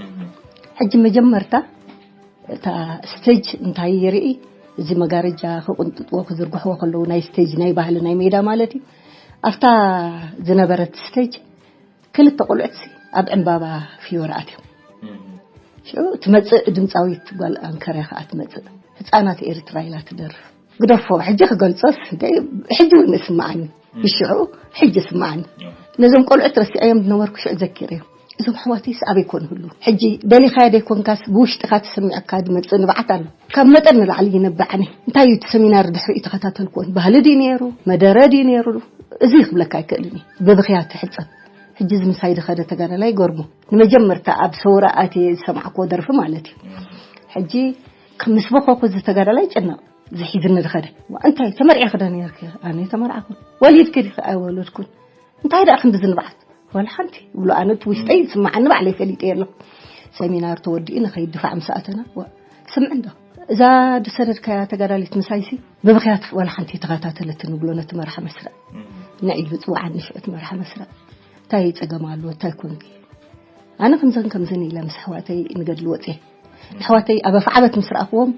ሕጂ መጀመርታ እታ ስቴጅ እንታይ ይርኢ እዚ መጋረጃ ክቕንጥጥዎ ክዝርግሕዎ ከለዉ ናይ ስቴጅ ናይ ባህሊ ናይ ሜዳ ማለት እዩ። ኣብታ ዝነበረት ስቴጅ ክልተ ቆልዑት ኣብ ዕምባባ ፍዮሪ ኣትዮም። ሽዑ ትመጽእ ድምፃዊት ጓል ኣንከርያ ከኣ ትመጽእ። ህፃናት ኤርትራ ኢላ ትደርፍ። ግደፎ፣ ሕጂ ክገልጾስ፣ ሕጂ እውን እስምዓኒ። ብሽዑ ሕጂ እስምዓኒ። ነዞም ቆልዑት ረሲዐዮም ዝነበርኩ ሽዑ ዘኪረዮም። እዞም ኣሕዋተይስ ኣበይ ኮን ህሉ? ሕጂ ደሊኻያ ደይኮንካስ ብውሽጥኻ ትስምዐካ ዝመጽእ ንብዓት ኣሎ። ካብ መጠን ንላዕሊ ይነብዓኒ። እንታይ እዩ እቲ ሰሚናር ድሕሪኡ ተኸታተልኩዎን? ባህሊ ድዩ ነይሩ? መደረ ድዩ ነይሩ? እዚ ክብለካ ኣይክእልን እዩ። ብብኽያ ትሕጸብ። ሕጂ እዚ ምሳይ ዝኸደ ተጋዳላይ ይገርሞ። ንመጀመርታ ኣብ ሰውራ ኣትየ ዝሰማዕኩዎ ደርፊ ማለት እዩ። ሕጂ ምስ በኸኹ እዚ ተጋዳላይ ይጭነቕ። ዝሒዝኒ ዝኸደ። ዋ፣ እንታይ ተመርዒኺ ዶ ነይርኪ? ኣነ ተመርዓኹ። ወሊድኪ ዲኺ? ኣይወለድኩን። እንታይ ደኣ ክንዲ ዝንብዓት? ዋላ ሓንቲ። ይብሎ፣ ኣነ እቲ ውሽጠይ ዝስምዓኒ ባዕለይ ፈሊጠ ኣለኹ። ሰሚናር ተወዲኡ ንኸይድ ድፋዕ ምስ ኣተና፣ ዋ፣ ስምዒ እንዶ። እዛ ዝሰደድካያ ተጋዳሊት ምሳይሲ ብብኽያት ዋላ ሓንቲ ተኸታተለትኒ ብሎ ነቲ መርሓ መስርዕ። ንዒሉ ጽውዓኒ ሽዑ እቲ መርሓ መስርዕ። እንታይ ጸገም ኣለዎ? እንታይ ኮንኪ? ኣነ ከምዘን ከምዘን ኢለ ምስ ኣሕዋተይ ንገድሊ ወፅየ። ኣሕዋተይ ኣብ ኣፍዓበት ምስ ረኣኽዎም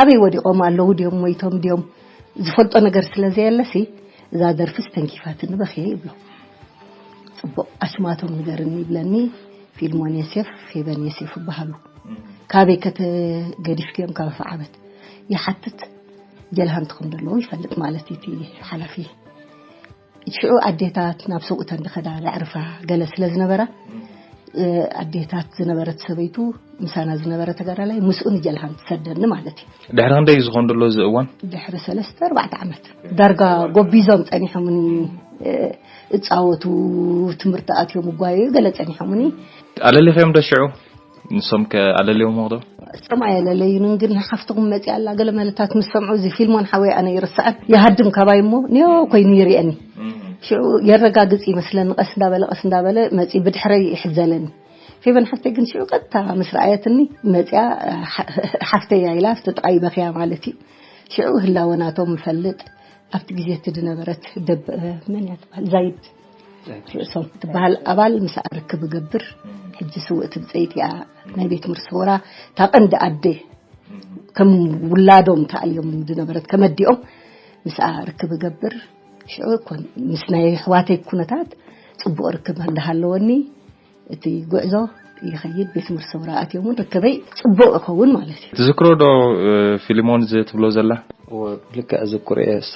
ኣበይ ወዲቖም ኣለዉ ድዮም ሞይቶም ድዮም ዝፈልጦ ነገር ስለ ዘየለሲ እዛ ደርፊ ስተንኪፋትኒ በኽየ ይብሎ። ፅቡቕ ኣሽማቶም ንገርኒ ይብለኒ። ፊልሞን ዮሴፍ፣ ፌበን ዮሴፍ ይበሃሉ። ካበይ ከተገዲፍክዮም? ካብ ኣፍዓበት። ይሓትት። ጀልሃ እንትኹም ዘለዉ ይፈልጥ ማለት እዩ እቲ ሓላፊ። ሽዑ ኣዴታት ናብ ሱቕ እተን ዝኸዳ ዘዕርፋ ገለ ስለ ዝነበራ፣ እ፣ ኣዴታት ዝነበረት ሰበይቱ ምሳና ዝነበረ ተጋዳላይ ምስኡ ንጀልሃን ትሰደኒ ማለት እዩ። ድሕሪ ክንደይ እዩ ዝኾን ዘሎ እዚ እዋን? ድሕሪ ሰለስተ ኣርባዕተ ዓመት ዳርጋ ጎቢዞም ጸኒሖምኒ፣ እ፣ እጻወቱ፣ ትምህርቲ ኣትዮም እጓየዩ ገለ ጸኒሖምኒ። ኣለሊኸዮም ዶ ሽዑ? ንሶም ከ ኣለልዮምዎ ዶ? እሶም ኣየለለዩንን፣ ግን ሓፍትኹም መጺኣ ኣላ ገለ መለታት ምስ ሰምዑ፣ እዚ ፊልሞን ሓወይ ኣነ ይርስዐን፣ ይሃድም ካባይ እሞ ኔዎ ኮይኑ ይርእየኒ። ሽዑ የረጋግጽ ይመስለኒ፣ ቀስ እንዳበለ፣ ቀስ እንዳበለ መጺኡ ብድሕረይ ይሕዘለኒ። ፌበን ሓፍተይ ግን ሽዑ ቀጥታ ምስ ረኣየትኒ መጺኣ፣ ሓ-፣ ሓፍተይ እያ ኢላ ኣብቲ ጥቓይ በኽያ ማለት እዩ። ሽዑ ህላወ ናቶም እፈልጥ፣ ኣብቲ ግዜ እቲ ዝነበረት ደብ-፣ መን እያ ትበሃል? ዛይድ ርእሶም ትበሃል ኣባል ምስኣ ርክብ እገብር። ሕጂ ስውእቲ ብጸይቲ እያ፣ ናይ ቤት ምርሲ ወራ እታ ቀንዲ ኣደ። ከም ውላዶም ተኣልዮም ዝነበረት ከመዲኦም ምስኣ ርክብ እገብር። ሽዑ ኮን-፣ ምስ ናይ ኣሕዋተይ ኩነታት ጽቡቕ ርክብ እንዳሃለወኒ እቲ ጉዕዞ ይኸይድ። ቤት ምርሲ ወራ ኣትዮም እውን ርክበይ ጽቡቕ ይኸውን ማለት እዩ። ትዝክሮ ዶ፣ እ፣ ፊሊሞን እዚ ትብሎ ዘላ? እወ፣ ብልክዕ እዝክሮ እየ። እሳ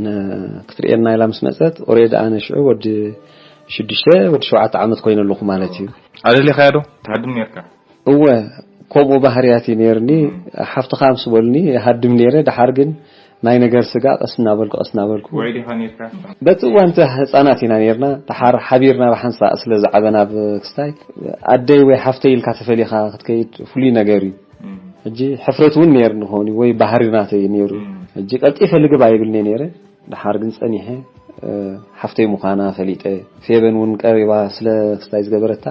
ን-፣ ክትርእየና ኢላ ምስ መጸት፣ ኦሬዲ ኣነ ሽዑ ወዲ ሽዱሽተ፣ ወዲ ሸውዓተ ዓመት ኮይነ ኣለኹ ማለት እዩ። ኣለሊኻያ ዶ? ትሃድም ነርካ? እወ፣ ከምኡ ባህርያት እዩ ነይርኒ። ሓፍትኻ ምስ በሉኒ፣ ይሃድም ነይረ። ደሓር ግን ናይ ነገር ስጋ ቀስ እናበልኩ፣ ቀስ እናበልኩ። ውዑይ ዲኻ ነርካ? በቲ እዋን እቲ ህጻናት ኢና ነርና። ደሓር ሓቢርና ብሓንሳእ ስለ ዝዓበና ኣብ ክስታይ፣ ኣደይ ወይ ሓፍተይ ኢልካ ተፈሊኻ ክትከይድ ፍሉይ ነገር እዩ። እም። ሕጂ ሕፍረት እውን ነይርኒ ክኸውን እዩ፣ ወይ ባህሪ ናተይ እዩ ነይሩ። እም። ሕጂ ቀልጢፈ ልግብ ኣይብልኒ ነይረ። ደሓር ግን ጸኒሐ፣ እ፣ ሓፍተይ ምዃና ፈሊጠ። ፌበን እውን ቀሪባ ስለ ክስታይ ዝገበረታ፣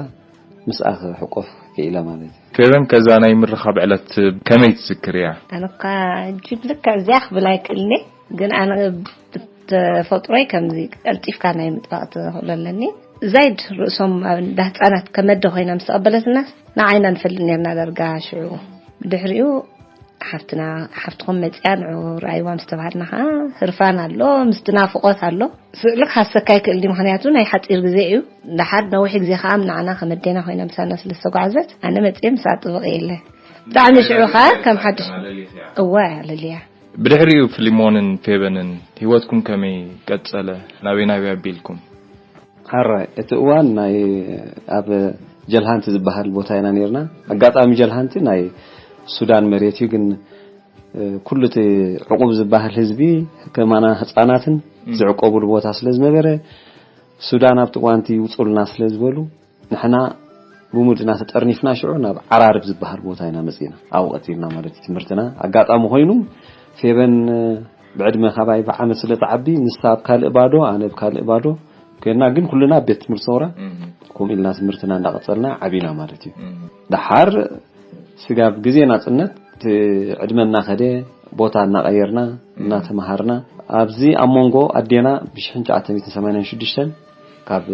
ምስኣ ክሕቆፍ ክኢለ ማለት እዩ። ፌበን፣ ከዛ ናይ ምርኻብ ዕለት ከመይ ትዝክርያ? ኣነኳ ሕጂ ብልክዕ እዚኣ ክብል ኣይክእልኒ፣ ግን ኣነ ብተፈጥሮይ ከምዚ ቀልጢፍካ ናይ ምጥባቕ ተኽእሎ ኣለኒ። ዛይድ ርእሶም ኣብ እንዳ ህጻናት ከመደ ኮይና ምስ ተቐበለትናስ ንዓይና ንፈልጥ ነርና ዳርጋ ሽዑ። ብድሕሪኡ ሓፍትና፣ ሓፍትኹም መጽያ ንዑ ርኣይዋ ምስ ተባሃልና ኸዓ ህርፋን ኣሎ፣ ምስቲ ናፍቖት ኣሎ። ስእሊ ክሃሰካ ኣይክእል ድዩ? ምኽንያቱ ናይ ሓጺር ግዜ እዩ። ደሓር ነዊሕ ግዜ ኸዓ ንዓና ከም ኣዴና ኮይና ምሳና ስለ ዝተጓዕዘት፣ ኣነ መጽየ ምስኣ ጥብቕ ኢለ። ብጣዕሚ ሽዑ ኸዓ ከም ሓድሽ፣ እወ፣ ኣለልያ። ብድሕሪኡ ፍሊሞንን ፌበንን ህይወትኩም ከመይ ቀጸለ? ናበይ ናበይ ኣቢልኩም? ሓራይ፣ እቲ እዋን ናይ ኣብ ጀልሃንቲ ዝበሃል ቦታ ኢና ነርና። ኣጋጣሚ ጀልሃንቲ ናይ ሱዳን መሬት እዩ፣ ግን እ፣ ኩሉ እቲ ዕቑብ ዝበሃል ህዝቢ ከማና ህፃናትን እም። ዝዕቆቡሉ ቦታ ስለ ዝነበረ፣ ሱዳን ኣብቲ እዋንቲ ይውፁልና ስለ ዝበሉ፣ ንሕና ብሙድና ተጠርኒፍና ሽዑ ናብ ዓራርብ ዝበሃል ቦታ ኢና መፂና። ኣብኡ ቀፂልና ማለት እዩ ትምህርትና። ኣጋጣሚ ኮይኑ ፌበን፣ እ፣ ብዕድመ ካባይ ብዓመት ስለ ትዓቢ፣ ንሳ ኣብ ካልእ ባዶ፣ ኣነ ኣብ ካልእ ባዶ ኮይና፣ ግን ኩልና ኣብ ቤት ትምህርቲ ሰውራ እም። ከምኡ ኢልና ትምህርትና እንዳቐፀልና ዓቢና ማለት እዩ። እም። ደሓር ስጋብ ግዜ ናጽነት እቲ ዕድመ እናኸደ፣ ቦታ እናቐየርና፣ እም። እናተመሃርና፣ ኣብዚ ኣብ መንጎ ኣዴና ብሽሕን ትሽዓተ ሚእትን ሰማንያን ሽዱሽተን ካብ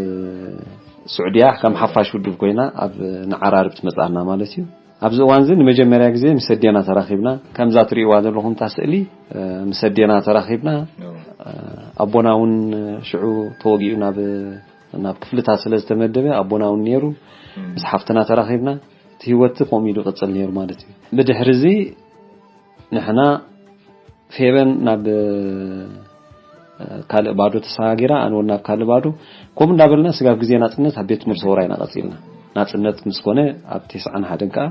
ስዑድያ ከም ሓፋሽ ውድብ ኮይና ኣብ ንዓራርብ ትመጽኣና ማለት እዩ። ኣብዚ እዋን እዚ ንመጀመርያ ግዜ ምስ ኣዴና ተራኺብና። ከምዛ ትርእይዋ ዘለኹም እታ ስእሊ፣ እ፣ ምስ ኣዴና ተራኺብና። እ፣ ኣቦና እውን ሽዑ ተወጊኡ ናብ፣ ናብ ክፍልታት ስለ ዝተመደበ፣ ኣቦና እውን ነይሩ። ምስ ሓፍትና ተራኺብና። እቲ ህይወት ከምኡ ኢሉ ይቕጽል ነይሩ ማለት እዩ። ብድሕሪ እዚ ንሕና ፌበን ናብ፣ እ፣ ካልእ ባዶ ተሰጋጊራ፣ ኣነ እውን ናብ ካልእ ባዶ። ከምኡ እንዳበልና ስጋብ ግዜ ናጽነት ኣብ ቤት ትምህርቲ ሰውራ ኢና ቀጺልና። ናጽነት ምስ ኮነ ኣብ ተስዓን ሓደን ከኣ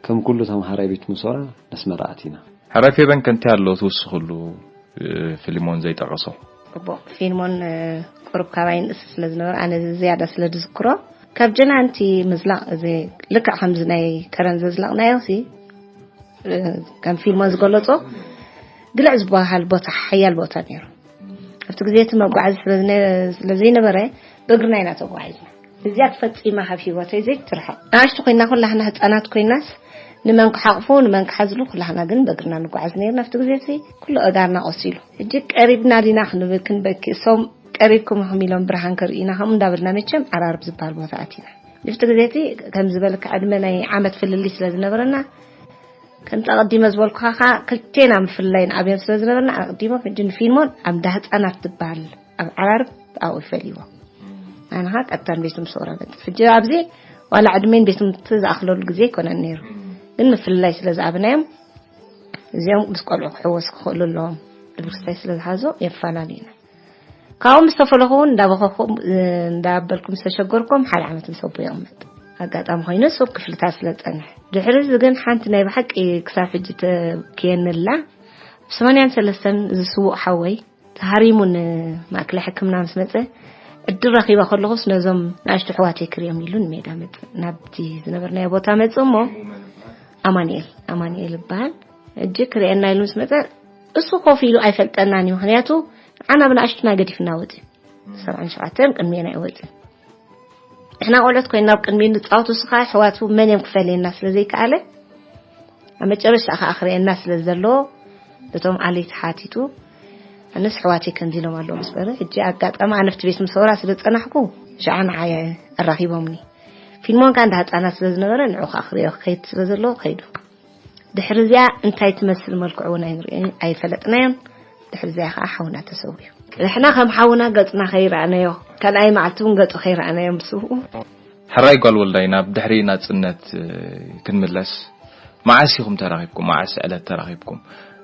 ከም ኩሉ ተምሃራይ ቤት ትምህርቲ ሰውራ ነስመራ ኣቲና። ሕራይ ፌበን ከ እንታይ ኣሎ ትውስኽሉ፣ እ፣ ፊልሞን ዘይጠቐሶ? ጽቡቕ። ፊልሞን፣ እ፣ ቁሩብ ካባይ ንእስ ስለ ዝነበረ፣ ኣነ ዝያዳ ስለ ዝዝክሮ፣ ካብ ጀናንቲ ምዝላቕ፣ እዚ ልክዕ ከምዚ ናይ ከረን ዘዝለቕናዮ ሲ፣ እ፣ ከም ፊልሞን ዝገለጾ፣ ግልዕ ዝበሃል ቦታ፣ ሓያል ቦታ ነይሩ። ኣብቲ ግዜ እቲ መጓዓዚ ስለ ዝነ-፣ ስለ ዘይነበረ፣ ብእግርና ኢና ተጓዒዝና። እዚኣ ተፈጺማ ካብ ህይወተይ ዘይትርሓቕ። ንኣሽቱ ኮይና፣ ኩላህና ህጻናት ኮይናስ፣ ንመን ክሓቕፉ፣ ንመን ክሓዝሉ፣ ኩላህና ግን በእግርና ንጓዓዝ ነይርና። ኣብቲ ግዜ እቲ ኩሉ ኣእጋርና ቆሲሉ። ሕጂ ቀሪብና ዲና ክንብል ክንበኪ፣ እሶም ቀሪብኩም ኢኹም ኢሎም ብርሃን ከርእዩና፣ ከምኡ እንዳበልና መቸም ዓራርብ ዝበሃል ቦታ ኣቲና። ኣብቲ ግዜ እቲ ከም ዝበልካ ዕድመ ናይ ዓመት ፍልልይ ስለ ዝነበረና፣ ከምቲ ኣቐዲመ ዝበልኩኻ ከዓ ክልቴና ምፍልላይ ንዓብዮም ስለ ዝነበርና፣ ኣቐዲሞም ሕጂ ንፊልሞን ኣብ እንዳ ህጻናት ትበሃል ኣብ ዓራርብ ኣብኡ ይፈልይዎ። ኣነ ከዓ ቀጥታ ንቤት ትምህርቲ ሰውራ መጽእ። ሕጂ ኣብዚ ዋላ ዕድሜን ቤት ትምህርቲ ዝኣኽለሉ ግዜ ኣይኮነን ነይሩ። ግን ምፍልላይ ስለ ዝኣበናዮም፣ እዚኦም ምስ ቆልዑ ክሕወሱ ክኽእሉ ኣለዎም። ድብርስታይ ስለ ዝሓዞ የፈላልዩና። ካብኡ ምስ ተፈለኹ እውን እንዳበኸኹ፣ እ፣ እንዳበልኩ ምስ ተሸገርኩም ሓደ ዓመት ምስ ኣቦ ይቕመጥ። ኣጋጣሚ ኮይኑ ሱብ ክፍልታት ስለ ዝጸንሕ። ድሕሪ እዚ ግን ሓንቲ ናይ ብሓቂ ክሳብ ሕጂ ተኪየንላ፣ ብ ሰማንያን ሰለስተን እዚ ስዉእ ሓወይ ተሃሪሙ ንማእከላይ ሕክምና ምስ መጸ፣ ዕድል ረኺበ ከለኹስ ነዞም ንኣሽቱ ኣሕዋተይ ክርእዮም ኢሉ ንሜዳ መጽእ። ናብቲ ዝነበርናዮ ቦታ መጽእ እሞ ኣማኑኤል፣ ኣማኑኤል ይበሃል። ሕጂ ክርእየና ኢሉ ምስ መጸ፣ እሱ ኮፍ ኢሉ ኣይፈልጠናን እዩ። ምኽንያቱ ንዓና ብንኣሽቱና ገዲፍና ወጺኡ። ሰብዓን ሸውዓተን ቅድሜና እዩ ወጺኡ። ንሕና ቆልዑት ኮይና ኣብ ቅድሚኡ ንጻወት፣ እሱ ኸኣ ኣሕዋቱ መን እዮም ክፈልየና ስለ ዘይከኣለ፣ ኣብ መጨረሽታ ኸኣ ክርእየና ስለ ዘለዎ፣ ነቶም ኣለይቲ ሓቲቱ፣ ኣነስ ኣሕዋተይ ከምዚ ኢሎም ኣለዉ ምስ በለ፣ ሕጂ ኣጋጣሚ ኣነ ኣብቲ ቤት ምሰውራ ስለ ዝጸናሕኩ፣ ሽዓ ንዓይ ኣራኺቦምኒ። ፊልሞን ከኣ እንዳ ህጻናት ስለ ዝነበረ፣ ንዑ ከኣ ክርእዮ ክኸይድ ስለ ዘለዎ፣ ከይዱ። ድሕሪ እዚኣ እንታይ ትመስል መልክዑ እውን ኣይንርእዮን፣ ኣይፈለጥናዮን። ድሕሪ እዚኣ ከኣ ሓውና ተሰዊኡ። ንሕና ከም ሓውና ገጽና ከይረኣናዮ፣ ካልኣይ መዓልቲ እውን ገጹ ከይረኣናዮ ምስኡ። ሕራይ ጓል ወልዳይ፣ ናብ ድሕሪ ናጽነት፣ እ፣ ክንምለስ፣ መዓስ ኢኹም ተራኺብኩም? መዓስ ዕለት ተራኺብኩም?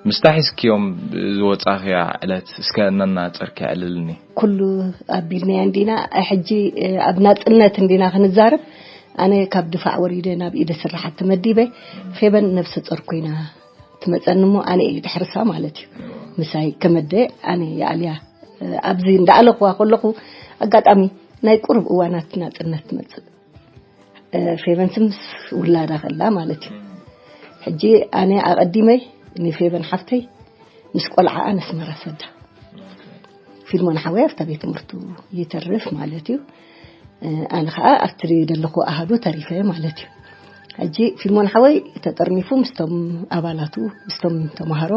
ምስታ ሒዝክዮም ዝወጻኽያ ዕለት እስከ እናናጸርኪ ኣዕልልኒ። ኩሉ ኣቢልናዮ እንዲና፣ ሕጂ፣ እ፣ ኣብ ናጽነት እንዲና ክንዛረብ። ኣነ ካብ ድፋዕ ወሪደ ናብ ኢደ ስራሓት ተመዲበ፣ ፌበን ነብሰ ጾር ኮይና ትመጸኒ እሞ ኣነ እየ ድሕርሳ ማለት እዩ። ምሳይ ከመደ ኣነ ይኣልያ። እ፣ ኣብዚ እንዳኣለኽዋ ከለኹ ኣጋጣሚ ናይ ቁሩብ እዋናት ናጽነት ትመጽእ። እ፣ ፌበን ምስ ውላዳ ከላ ማለት እዩ። ሕጂ ኣነ ኣቐዲመ ንፌበን ሓፍተይ ምስ ቆልዓኣ ነስመራ ሰዳ። ፊልሞን ሓወይ ኣብታ ቤት ትምህርቱ ይተርፍ ማለት እዩ። እ፣ ኣነ ኸኣ ኣብቲ ዘለኹ ኣሃዱ ተሪፈ ማለት እዩ። ሕጂ ፊልሞን ሓወይ ተጠርኒፉ ምስቶም ኣባላቱ፣ ምስቶም ተማሃሮ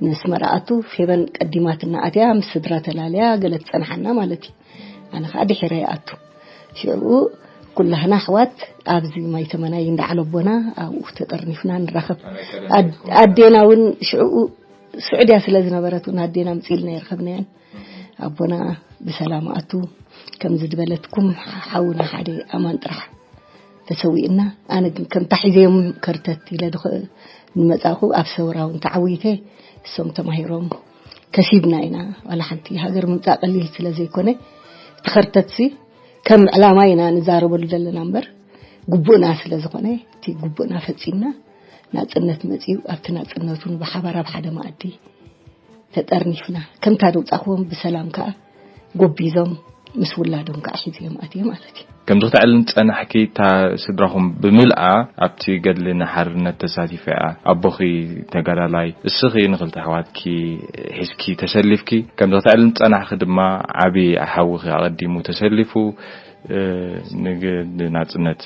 ንስመራ ኣቱ፣ ፌበን ቀዲማትና ኣትያ፣ ምስ ስድራ ተላልያ፣ ገለ ትጸንሓና ማለት እዩ። ኣነ ኸኣ ድሒረ ይኣቱ። ሽዑ ኩላህና ኣሕዋት ኣብዚ ማይ ተመናይ እንዳ ዓለቦና ኣብኡ ተጠርኒፍና ንራኸብ። ኣድ-፣ ኣዴና እውን ሽዑ ስዑድያ ስለ ዝነበረት እውን ኣዴና ምጽኢልና ይረኸብናያን። ኣቦና ብሰላም ኣቱ፣ ከምዚ ዝበለትኩም ሓውና ሓደ ኣማን ጥራሕ ተሰዊእና። ኣነ ግን ከምታ ሒዘዮም ከርተት ኢለ ድኸ-፣ ንመጻእኩ ኣብ ሰውራ እውን ተዓዊተ፣ እሶም ተማሂሮም ከሲብና ኢና። ዋላ ሓንቲ ሃገር ምምጻእ ቀሊል ስለ ዘይኮነ፣ እቲ ከርተትሲ ከም ዕላማ ኢና ንዛረበሉ ዘለና እምበር፣ ግቡእና ስለ ዝኾነ፣ እቲ ግቡእና ፈጺምና፣ ናጽነት መጺኡ፣ ኣብቲ ናጽነቱን ብሓባር ኣብ ሓደ መኣዲ ተጠርኒፍና፣ ከምታ ደውጻኹዎም ብሰላም ከኣ ጎቢዞም ምስ ውላዶም ከኣ ሒዝዮም ኣትየ ማለት እዩ። ከምዚ ክትዕልል ዝጸናሕኪ፣ እታ ስድራኹም ብምልኣ ኣብቲ ገድሊ ንሓርነት ተሳቲፋ እያ። ኣቦኺ ተጋዳላይ፣ እስኺ ንኽልተ ኣሕዋትኪ ሒዝኪ ተሰሊፍኪ፣ ከምዚ ክትዕልል ዝጸናሕኪ ድማ ዓቢ ሓውኺ ኣቐዲሙ ተሰሊፉ፣ እ፣ ንግ-፣ ንናጽነት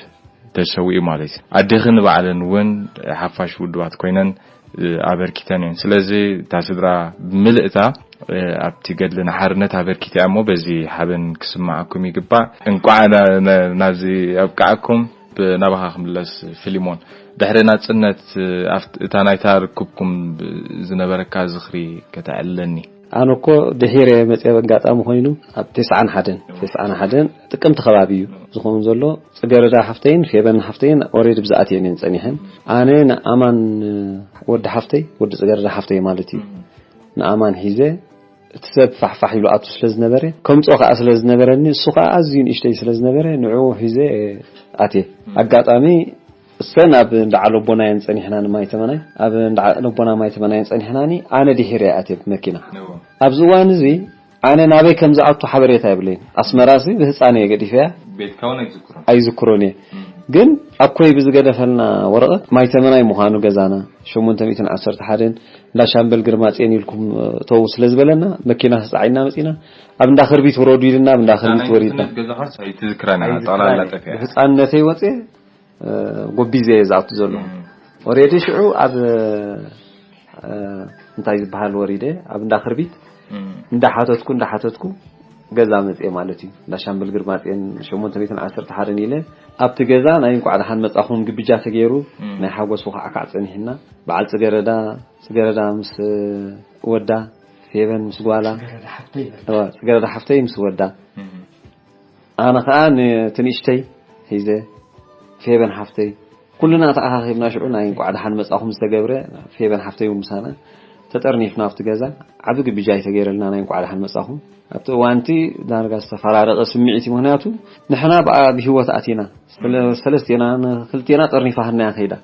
ተሰዊኡ ማለት እዩ። ኣዴኽን ባዕለን እውን ሓፋሽ ውድባት ኮይነን፣ እ፣ ኣበርኪተን እየን። ስለዚ እታ ስድራ ብምልእታ፣ እ፣ ኣብቲ ገድሊ ንሓርነት ኣበርኪታ እያ እሞ በዚ ሓበን ክስምዓኩም ይግባእ። እንቋዕ ና-፣ ና-፣ ናብዚ ኣብቅዓኩም። ናባኻ ክምለስ፣ ፊሊሞን፣ ድሕሪ ናጽነት፣ ኣብቲ፣ እታ ናይታ ርክብኩም ዝነበረካ ዝኽሪ ከተዕልለኒ። ኣነ እኮ ድሒረ መፅአ፣ በጋጣሚ ኮይኑ ኣብ ተስዓን ሓደን ተስዓን ሓደን ጥቅምቲ ከባቢ እዩ ዝኸውን ዘሎ። ፅገረዳ ሓፍተይን ፌበን ሓፍተይን ኦሬዲ ብዝኣት እየን እየን ፀኒሐን። ኣነ ንኣማን ወዲ ሓፍተይ፣ ወዲ ፅገረዳ ሓፍተይ ማለት እዩ፣ ንኣማን ሒዘ፣ እቲ ሰብ ፋሕፋሕ ኢሉ ኣቱ ስለ ዝነበረ፣ ከምፅኦ ከዓ ስለ ዝነበረኒ፣ እሱ ከዓ ኣዝዩ ንእሽተይ ስለ ዝነበረ ንዕኡ ሒዘ ኣትየ። ኣጋጣሚ እሰን ኣብ እንዳ ዓለቦና እየን ፀኒሕና፣ ንማይ ተመናይ ኣብ እንዳ ዓለቦና ማይ ተመናይ እየን ፀኒሕናኒ። ኣነ ድሒረ እየ ኣትየ ብመኪና። ኣብዚ እዋን እዚ ኣነ ናበይ ከም ዝኣቱ ሓበሬታ የብለይን። ኣስመራ ሲ ብህፃን እየ ገዲፈያ። ቤትካ እውን ኣይዝክሮን። ኣይዝክሮን እየ። ግን ኣኮይ ብዝገደፈልና ወረቐት ማይ ተመናይ ምዃኑ ገዛና ሸሞንተ ሚእትን ዓሰርተ ሓደን እንዳ ሻምበል ግርማፅኤን ኢልኩም እተው ስለ ዝበለና መኪና ተፃዒና መፂና። ኣብ እንዳ ክርቢት ውረዱ ኢልና ኣብ እንዳ ክርቢት ወሪድና። ናይነት ገዛኻስ ኣይትዝክራን ኢኻ፣ ጠቕላላ ጠፊኣ። ብህፃንነተይ ወፅየ ጎቢዘ እየ ዝኣቱ ዘለኹ። ኦሬዲ ሽዑ ኣብ እንታይ ዝበሃል ወሪደ ኣብ እንዳ ክርቢት እንዳሓተትኩ እንዳሓተትኩ ገዛ መፅኤ ማለት እዩ። እንዳ ሻምበል ግርማፅኤን ሸሞንተ ሚእትን ዓሰርተ ሓደን ኢለ ኣብቲ ገዛ ናይ እንቋዕ ደሓን መጻኹም ግብጃ ተገይሩ ናይ ሓጎስ ውኻዕካዕ ጸኒሕና። በዓል ጽገረዳ፣ ጽገረዳ ምስ ወዳ፣ ፌበን ምስ ጓላ፣ ጽገረዳ ሓፍተይ ምስ ወዳ፣ ኣነ ኸኣ ነቲ ንእሽተይ ሒዘ ፌበን ሓፍተይ ኩልና ተኣኻኺብና ሽዑ ናይ እንቋዕ ደሓን መጻኹም ዝተገብረ፣ ፌበን ሓፍተይ እውን ምሳና ተጠርኒፍና ኣብቲ ገዛ። ዓቢ ግብጃ ኣይተገይረልና ናይ እንቋዕ ደሓን መጻኹም። ኣብቲ እዋንቲ ዳርጋ ዝተፈራረቐ ስምዒት እዩ። ምኽንያቱ ንሕና ብኣ ብህይወት ኣቲና፣ ስለ-፣ ሰለስቴና ንክልቴና ጠርኒፋ ሃናያ ከይዳ።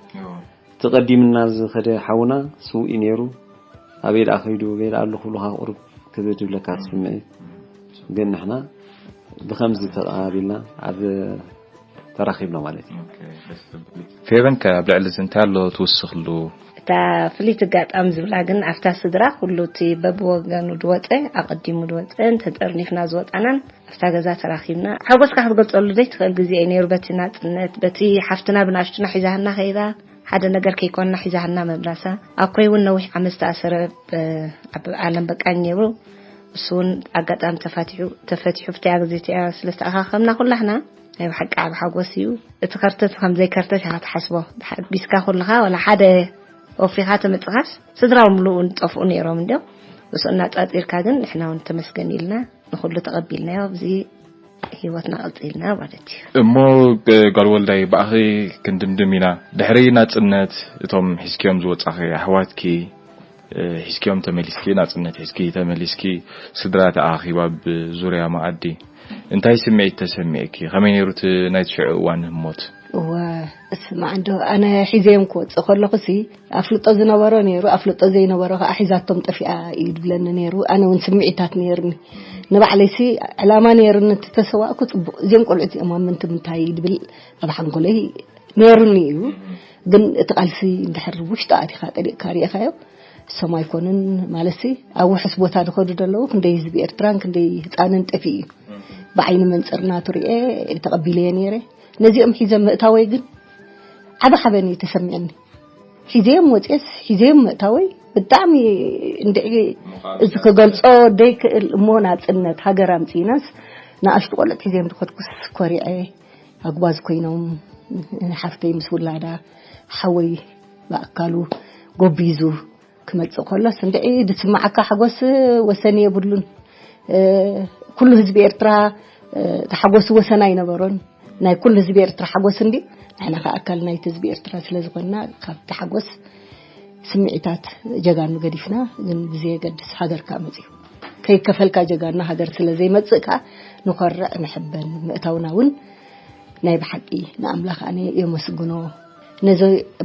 እቲ ቀዲምና ዝኸደ ሓውና ስውእ እዩ ነይሩ። ኣበይ ደኣ ከይዱ፣ ኣበይ ደኣ ኣሎ ክብሉኻ ቁሩብ ክብድ ይብለካ እቲ ስምዒት። ግን ንሕና ብኸምዚ ተቐባቢልና ኣብ ተራኺብና ማለት እዩ። ፌበን ከ ኣብ ልዕሊ እዚ እንታይ ኣሎ ትውስኽሉ? እታ ፍልይቲ ኣጋጣሚ ዝብላ ግን ኣብታ ስድራ ኩሉ እቲ በብወገኑ ድወፀ ኣቐዲሙ ድወፀ እንተጠርኒፍና ዝወፃናን ኣብታ ገዛ ተራኺብና ሓጎስካ ክትገልፀሉ ዘይትኽእል ግዜ እዩ ነይሩ። በቲ ናፅነት በቲ ሓፍትና ብናሽቱና ሒዛህና ከይዳ ሓደ ነገር ከይኮንና ሒዛህና ምምላሳ። ኣኮይ እውን ነዊሕ ዓመት ዝተኣሰረ ብ-፣ ኣብ ዓለም በቃኝ ነይሩ። እሱ እውን ኣጋጣሚ ተፋቲሑ፣ ተፈቲሑ ኣብቲያ ግዜ እቲኣ ስለ ዝተኣኻኸብና ኩላህና ናይ ብሓቂ ዓቢ ሓጎስ እዩ። እቲ ከርተት ከም ዘይከርተት ኢኻ ትሓስቦ። ተሓቢስካ ኩልኻ ዋላ ሓደ ወፊኻ ተመጽኻስ ስድራ ምሉኡ ንጠፍኡ ነይሮም እንዲዮም። ምስኡ እናጻጺርካ ግን ንሕና እውን ተመስገን ኢልና ንኹሉ ተቐቢልናዮ። ኣብዚ ህይወትና ቀጺልና ማለት እዩ። እሞ ጓል ወልዳይ ብኣኺ ክንድምድም ኢና። ድሕሪ ናጽነት እቶም ሒዝክዮም ዝወጻኺ ኣሕዋትኪ እ፣ ሒዝክዮም ተመሊስኪ፣ ናጽነት ሒዝኪ ተመሊስኪ፣ ስድራ ተኣኻኺባ ብዙርያ መኣዲ። እንታይ ስምዒት ተሰሚዕኪ? ከመይ ነይሩ እቲ ናይ ሽዑ እዋን ህሞት? እወ፣ እስማዕ እንዶ፣ ኣነ ሒዘዮም ክወጽእ ከለኹሲ፣ ኣፍልጦ ዝነበሮ ነይሩ፣ ኣፍልጦ ዘይነበሮ ከኣ ሒዛቶም ጠፊኣ እዩ ዝብለኒ ነይሩ። ኣነ እውን ስምዒታት ነይርኒ። ንባዕለይሲ ዕላማ ነይሩኒ፣ እንተተሰዋእኩ ጽቡቕ፣ እዚኦም ቆልዑት እዮም ኣመንቲ ምንታይ ድብል ኣብ ሓንጎለይ ነይሩኒ እዩ። ግን እቲ ቃልሲ እንድሕር ውሽጢ ኣቲኻ ጠሊቕካ ርኢኻዮ፣ እሶም ኣይኮኑን ማለትሲ፣ ኣብ ውሑስ ቦታ ዝኸዱ ዘለዉ ክንደይ ህዝቢ ኤርትራን ክንደይ ህጻንን ጠፊኡ እዩ። ብዓይኒ መንጽር ናቱ ርኤ ተቐቢለዮ ነይረ። ነዚኦም ሒዘ ምእታወይ ግን ዓቢ ሓበን እዩ ተሰሚዕኒ። ሒዘዮም ወፅየስ ሒዘዮም ምእታወይ ብጣዕሚ እንድዒ እዚ ክገልጾ ደይክእል እሞ ናጽነት ሃገር ኣምጺእናስ ንኣሽቱ ቆልዑት ሒዘዮም ዝኸድኩስ ኮሪዐ። ኣጉባዝ ኮይኖም ሓፍተይ ምስ ውላዳ ሓወይ ብኣካሉ ጎቢዙ ክመጽእ ከሎስ እንድዒ ዝስማዓካ ሓጎስ ወሰን የብሉን። ኩሉ ህዝቢ ኤርትራ እቲ ሓጎስ ወሰን ኣይነበሮን። ናይ ኩሉ ህዝቢ ኤርትራ ሓጎስ እንዲ ንሕና ከኣ ኣካል ናይቲ ህዝቢ ኤርትራ ስለ ዝኾንና ካብቲ ሓጎስ ስምዒታት ጀጋኑ ገዲፍና ግን ብዘየገድስ ሃገር ከኣ መጽዩ ከይከፈልካ ጀጋኑ ሃገር ስለ ዘይመጽእ ከኣ ንኾርዕ ንሕበን። ምእታውና እውን ናይ ብሓቂ ንኣምላኽ ኣነ የመስግኖ። ነዚ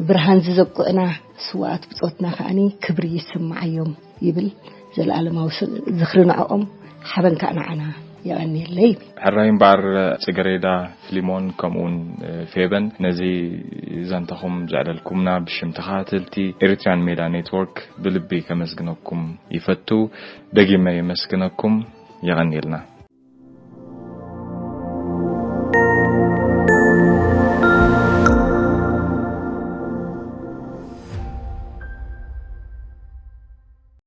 ብርሃን እዚ ዘብቅዑና ስውኣት ብጾትና ከኣኒ ክብሪ ይስምዓዮም ይብል። ዘለኣለማዊ ስ-፣ ዝኽሪ ንዕኦም ሓበን ከኣ ንዓና የቐንየለይ። ሕራይ እምበኣር ጽገሬዳ፣ ፍሊሞን ከምኡውን ፌበን ነዚ ዛንታኹም ዘዕለልኩምና ብሽም ተኸታተልቲ ኤሪትሪያን ሜዳ ኔትወርክ ብልቢ ከመስግነኩም ይፈቱ። ደጊመ የመስግነኩም። የቐንየልና።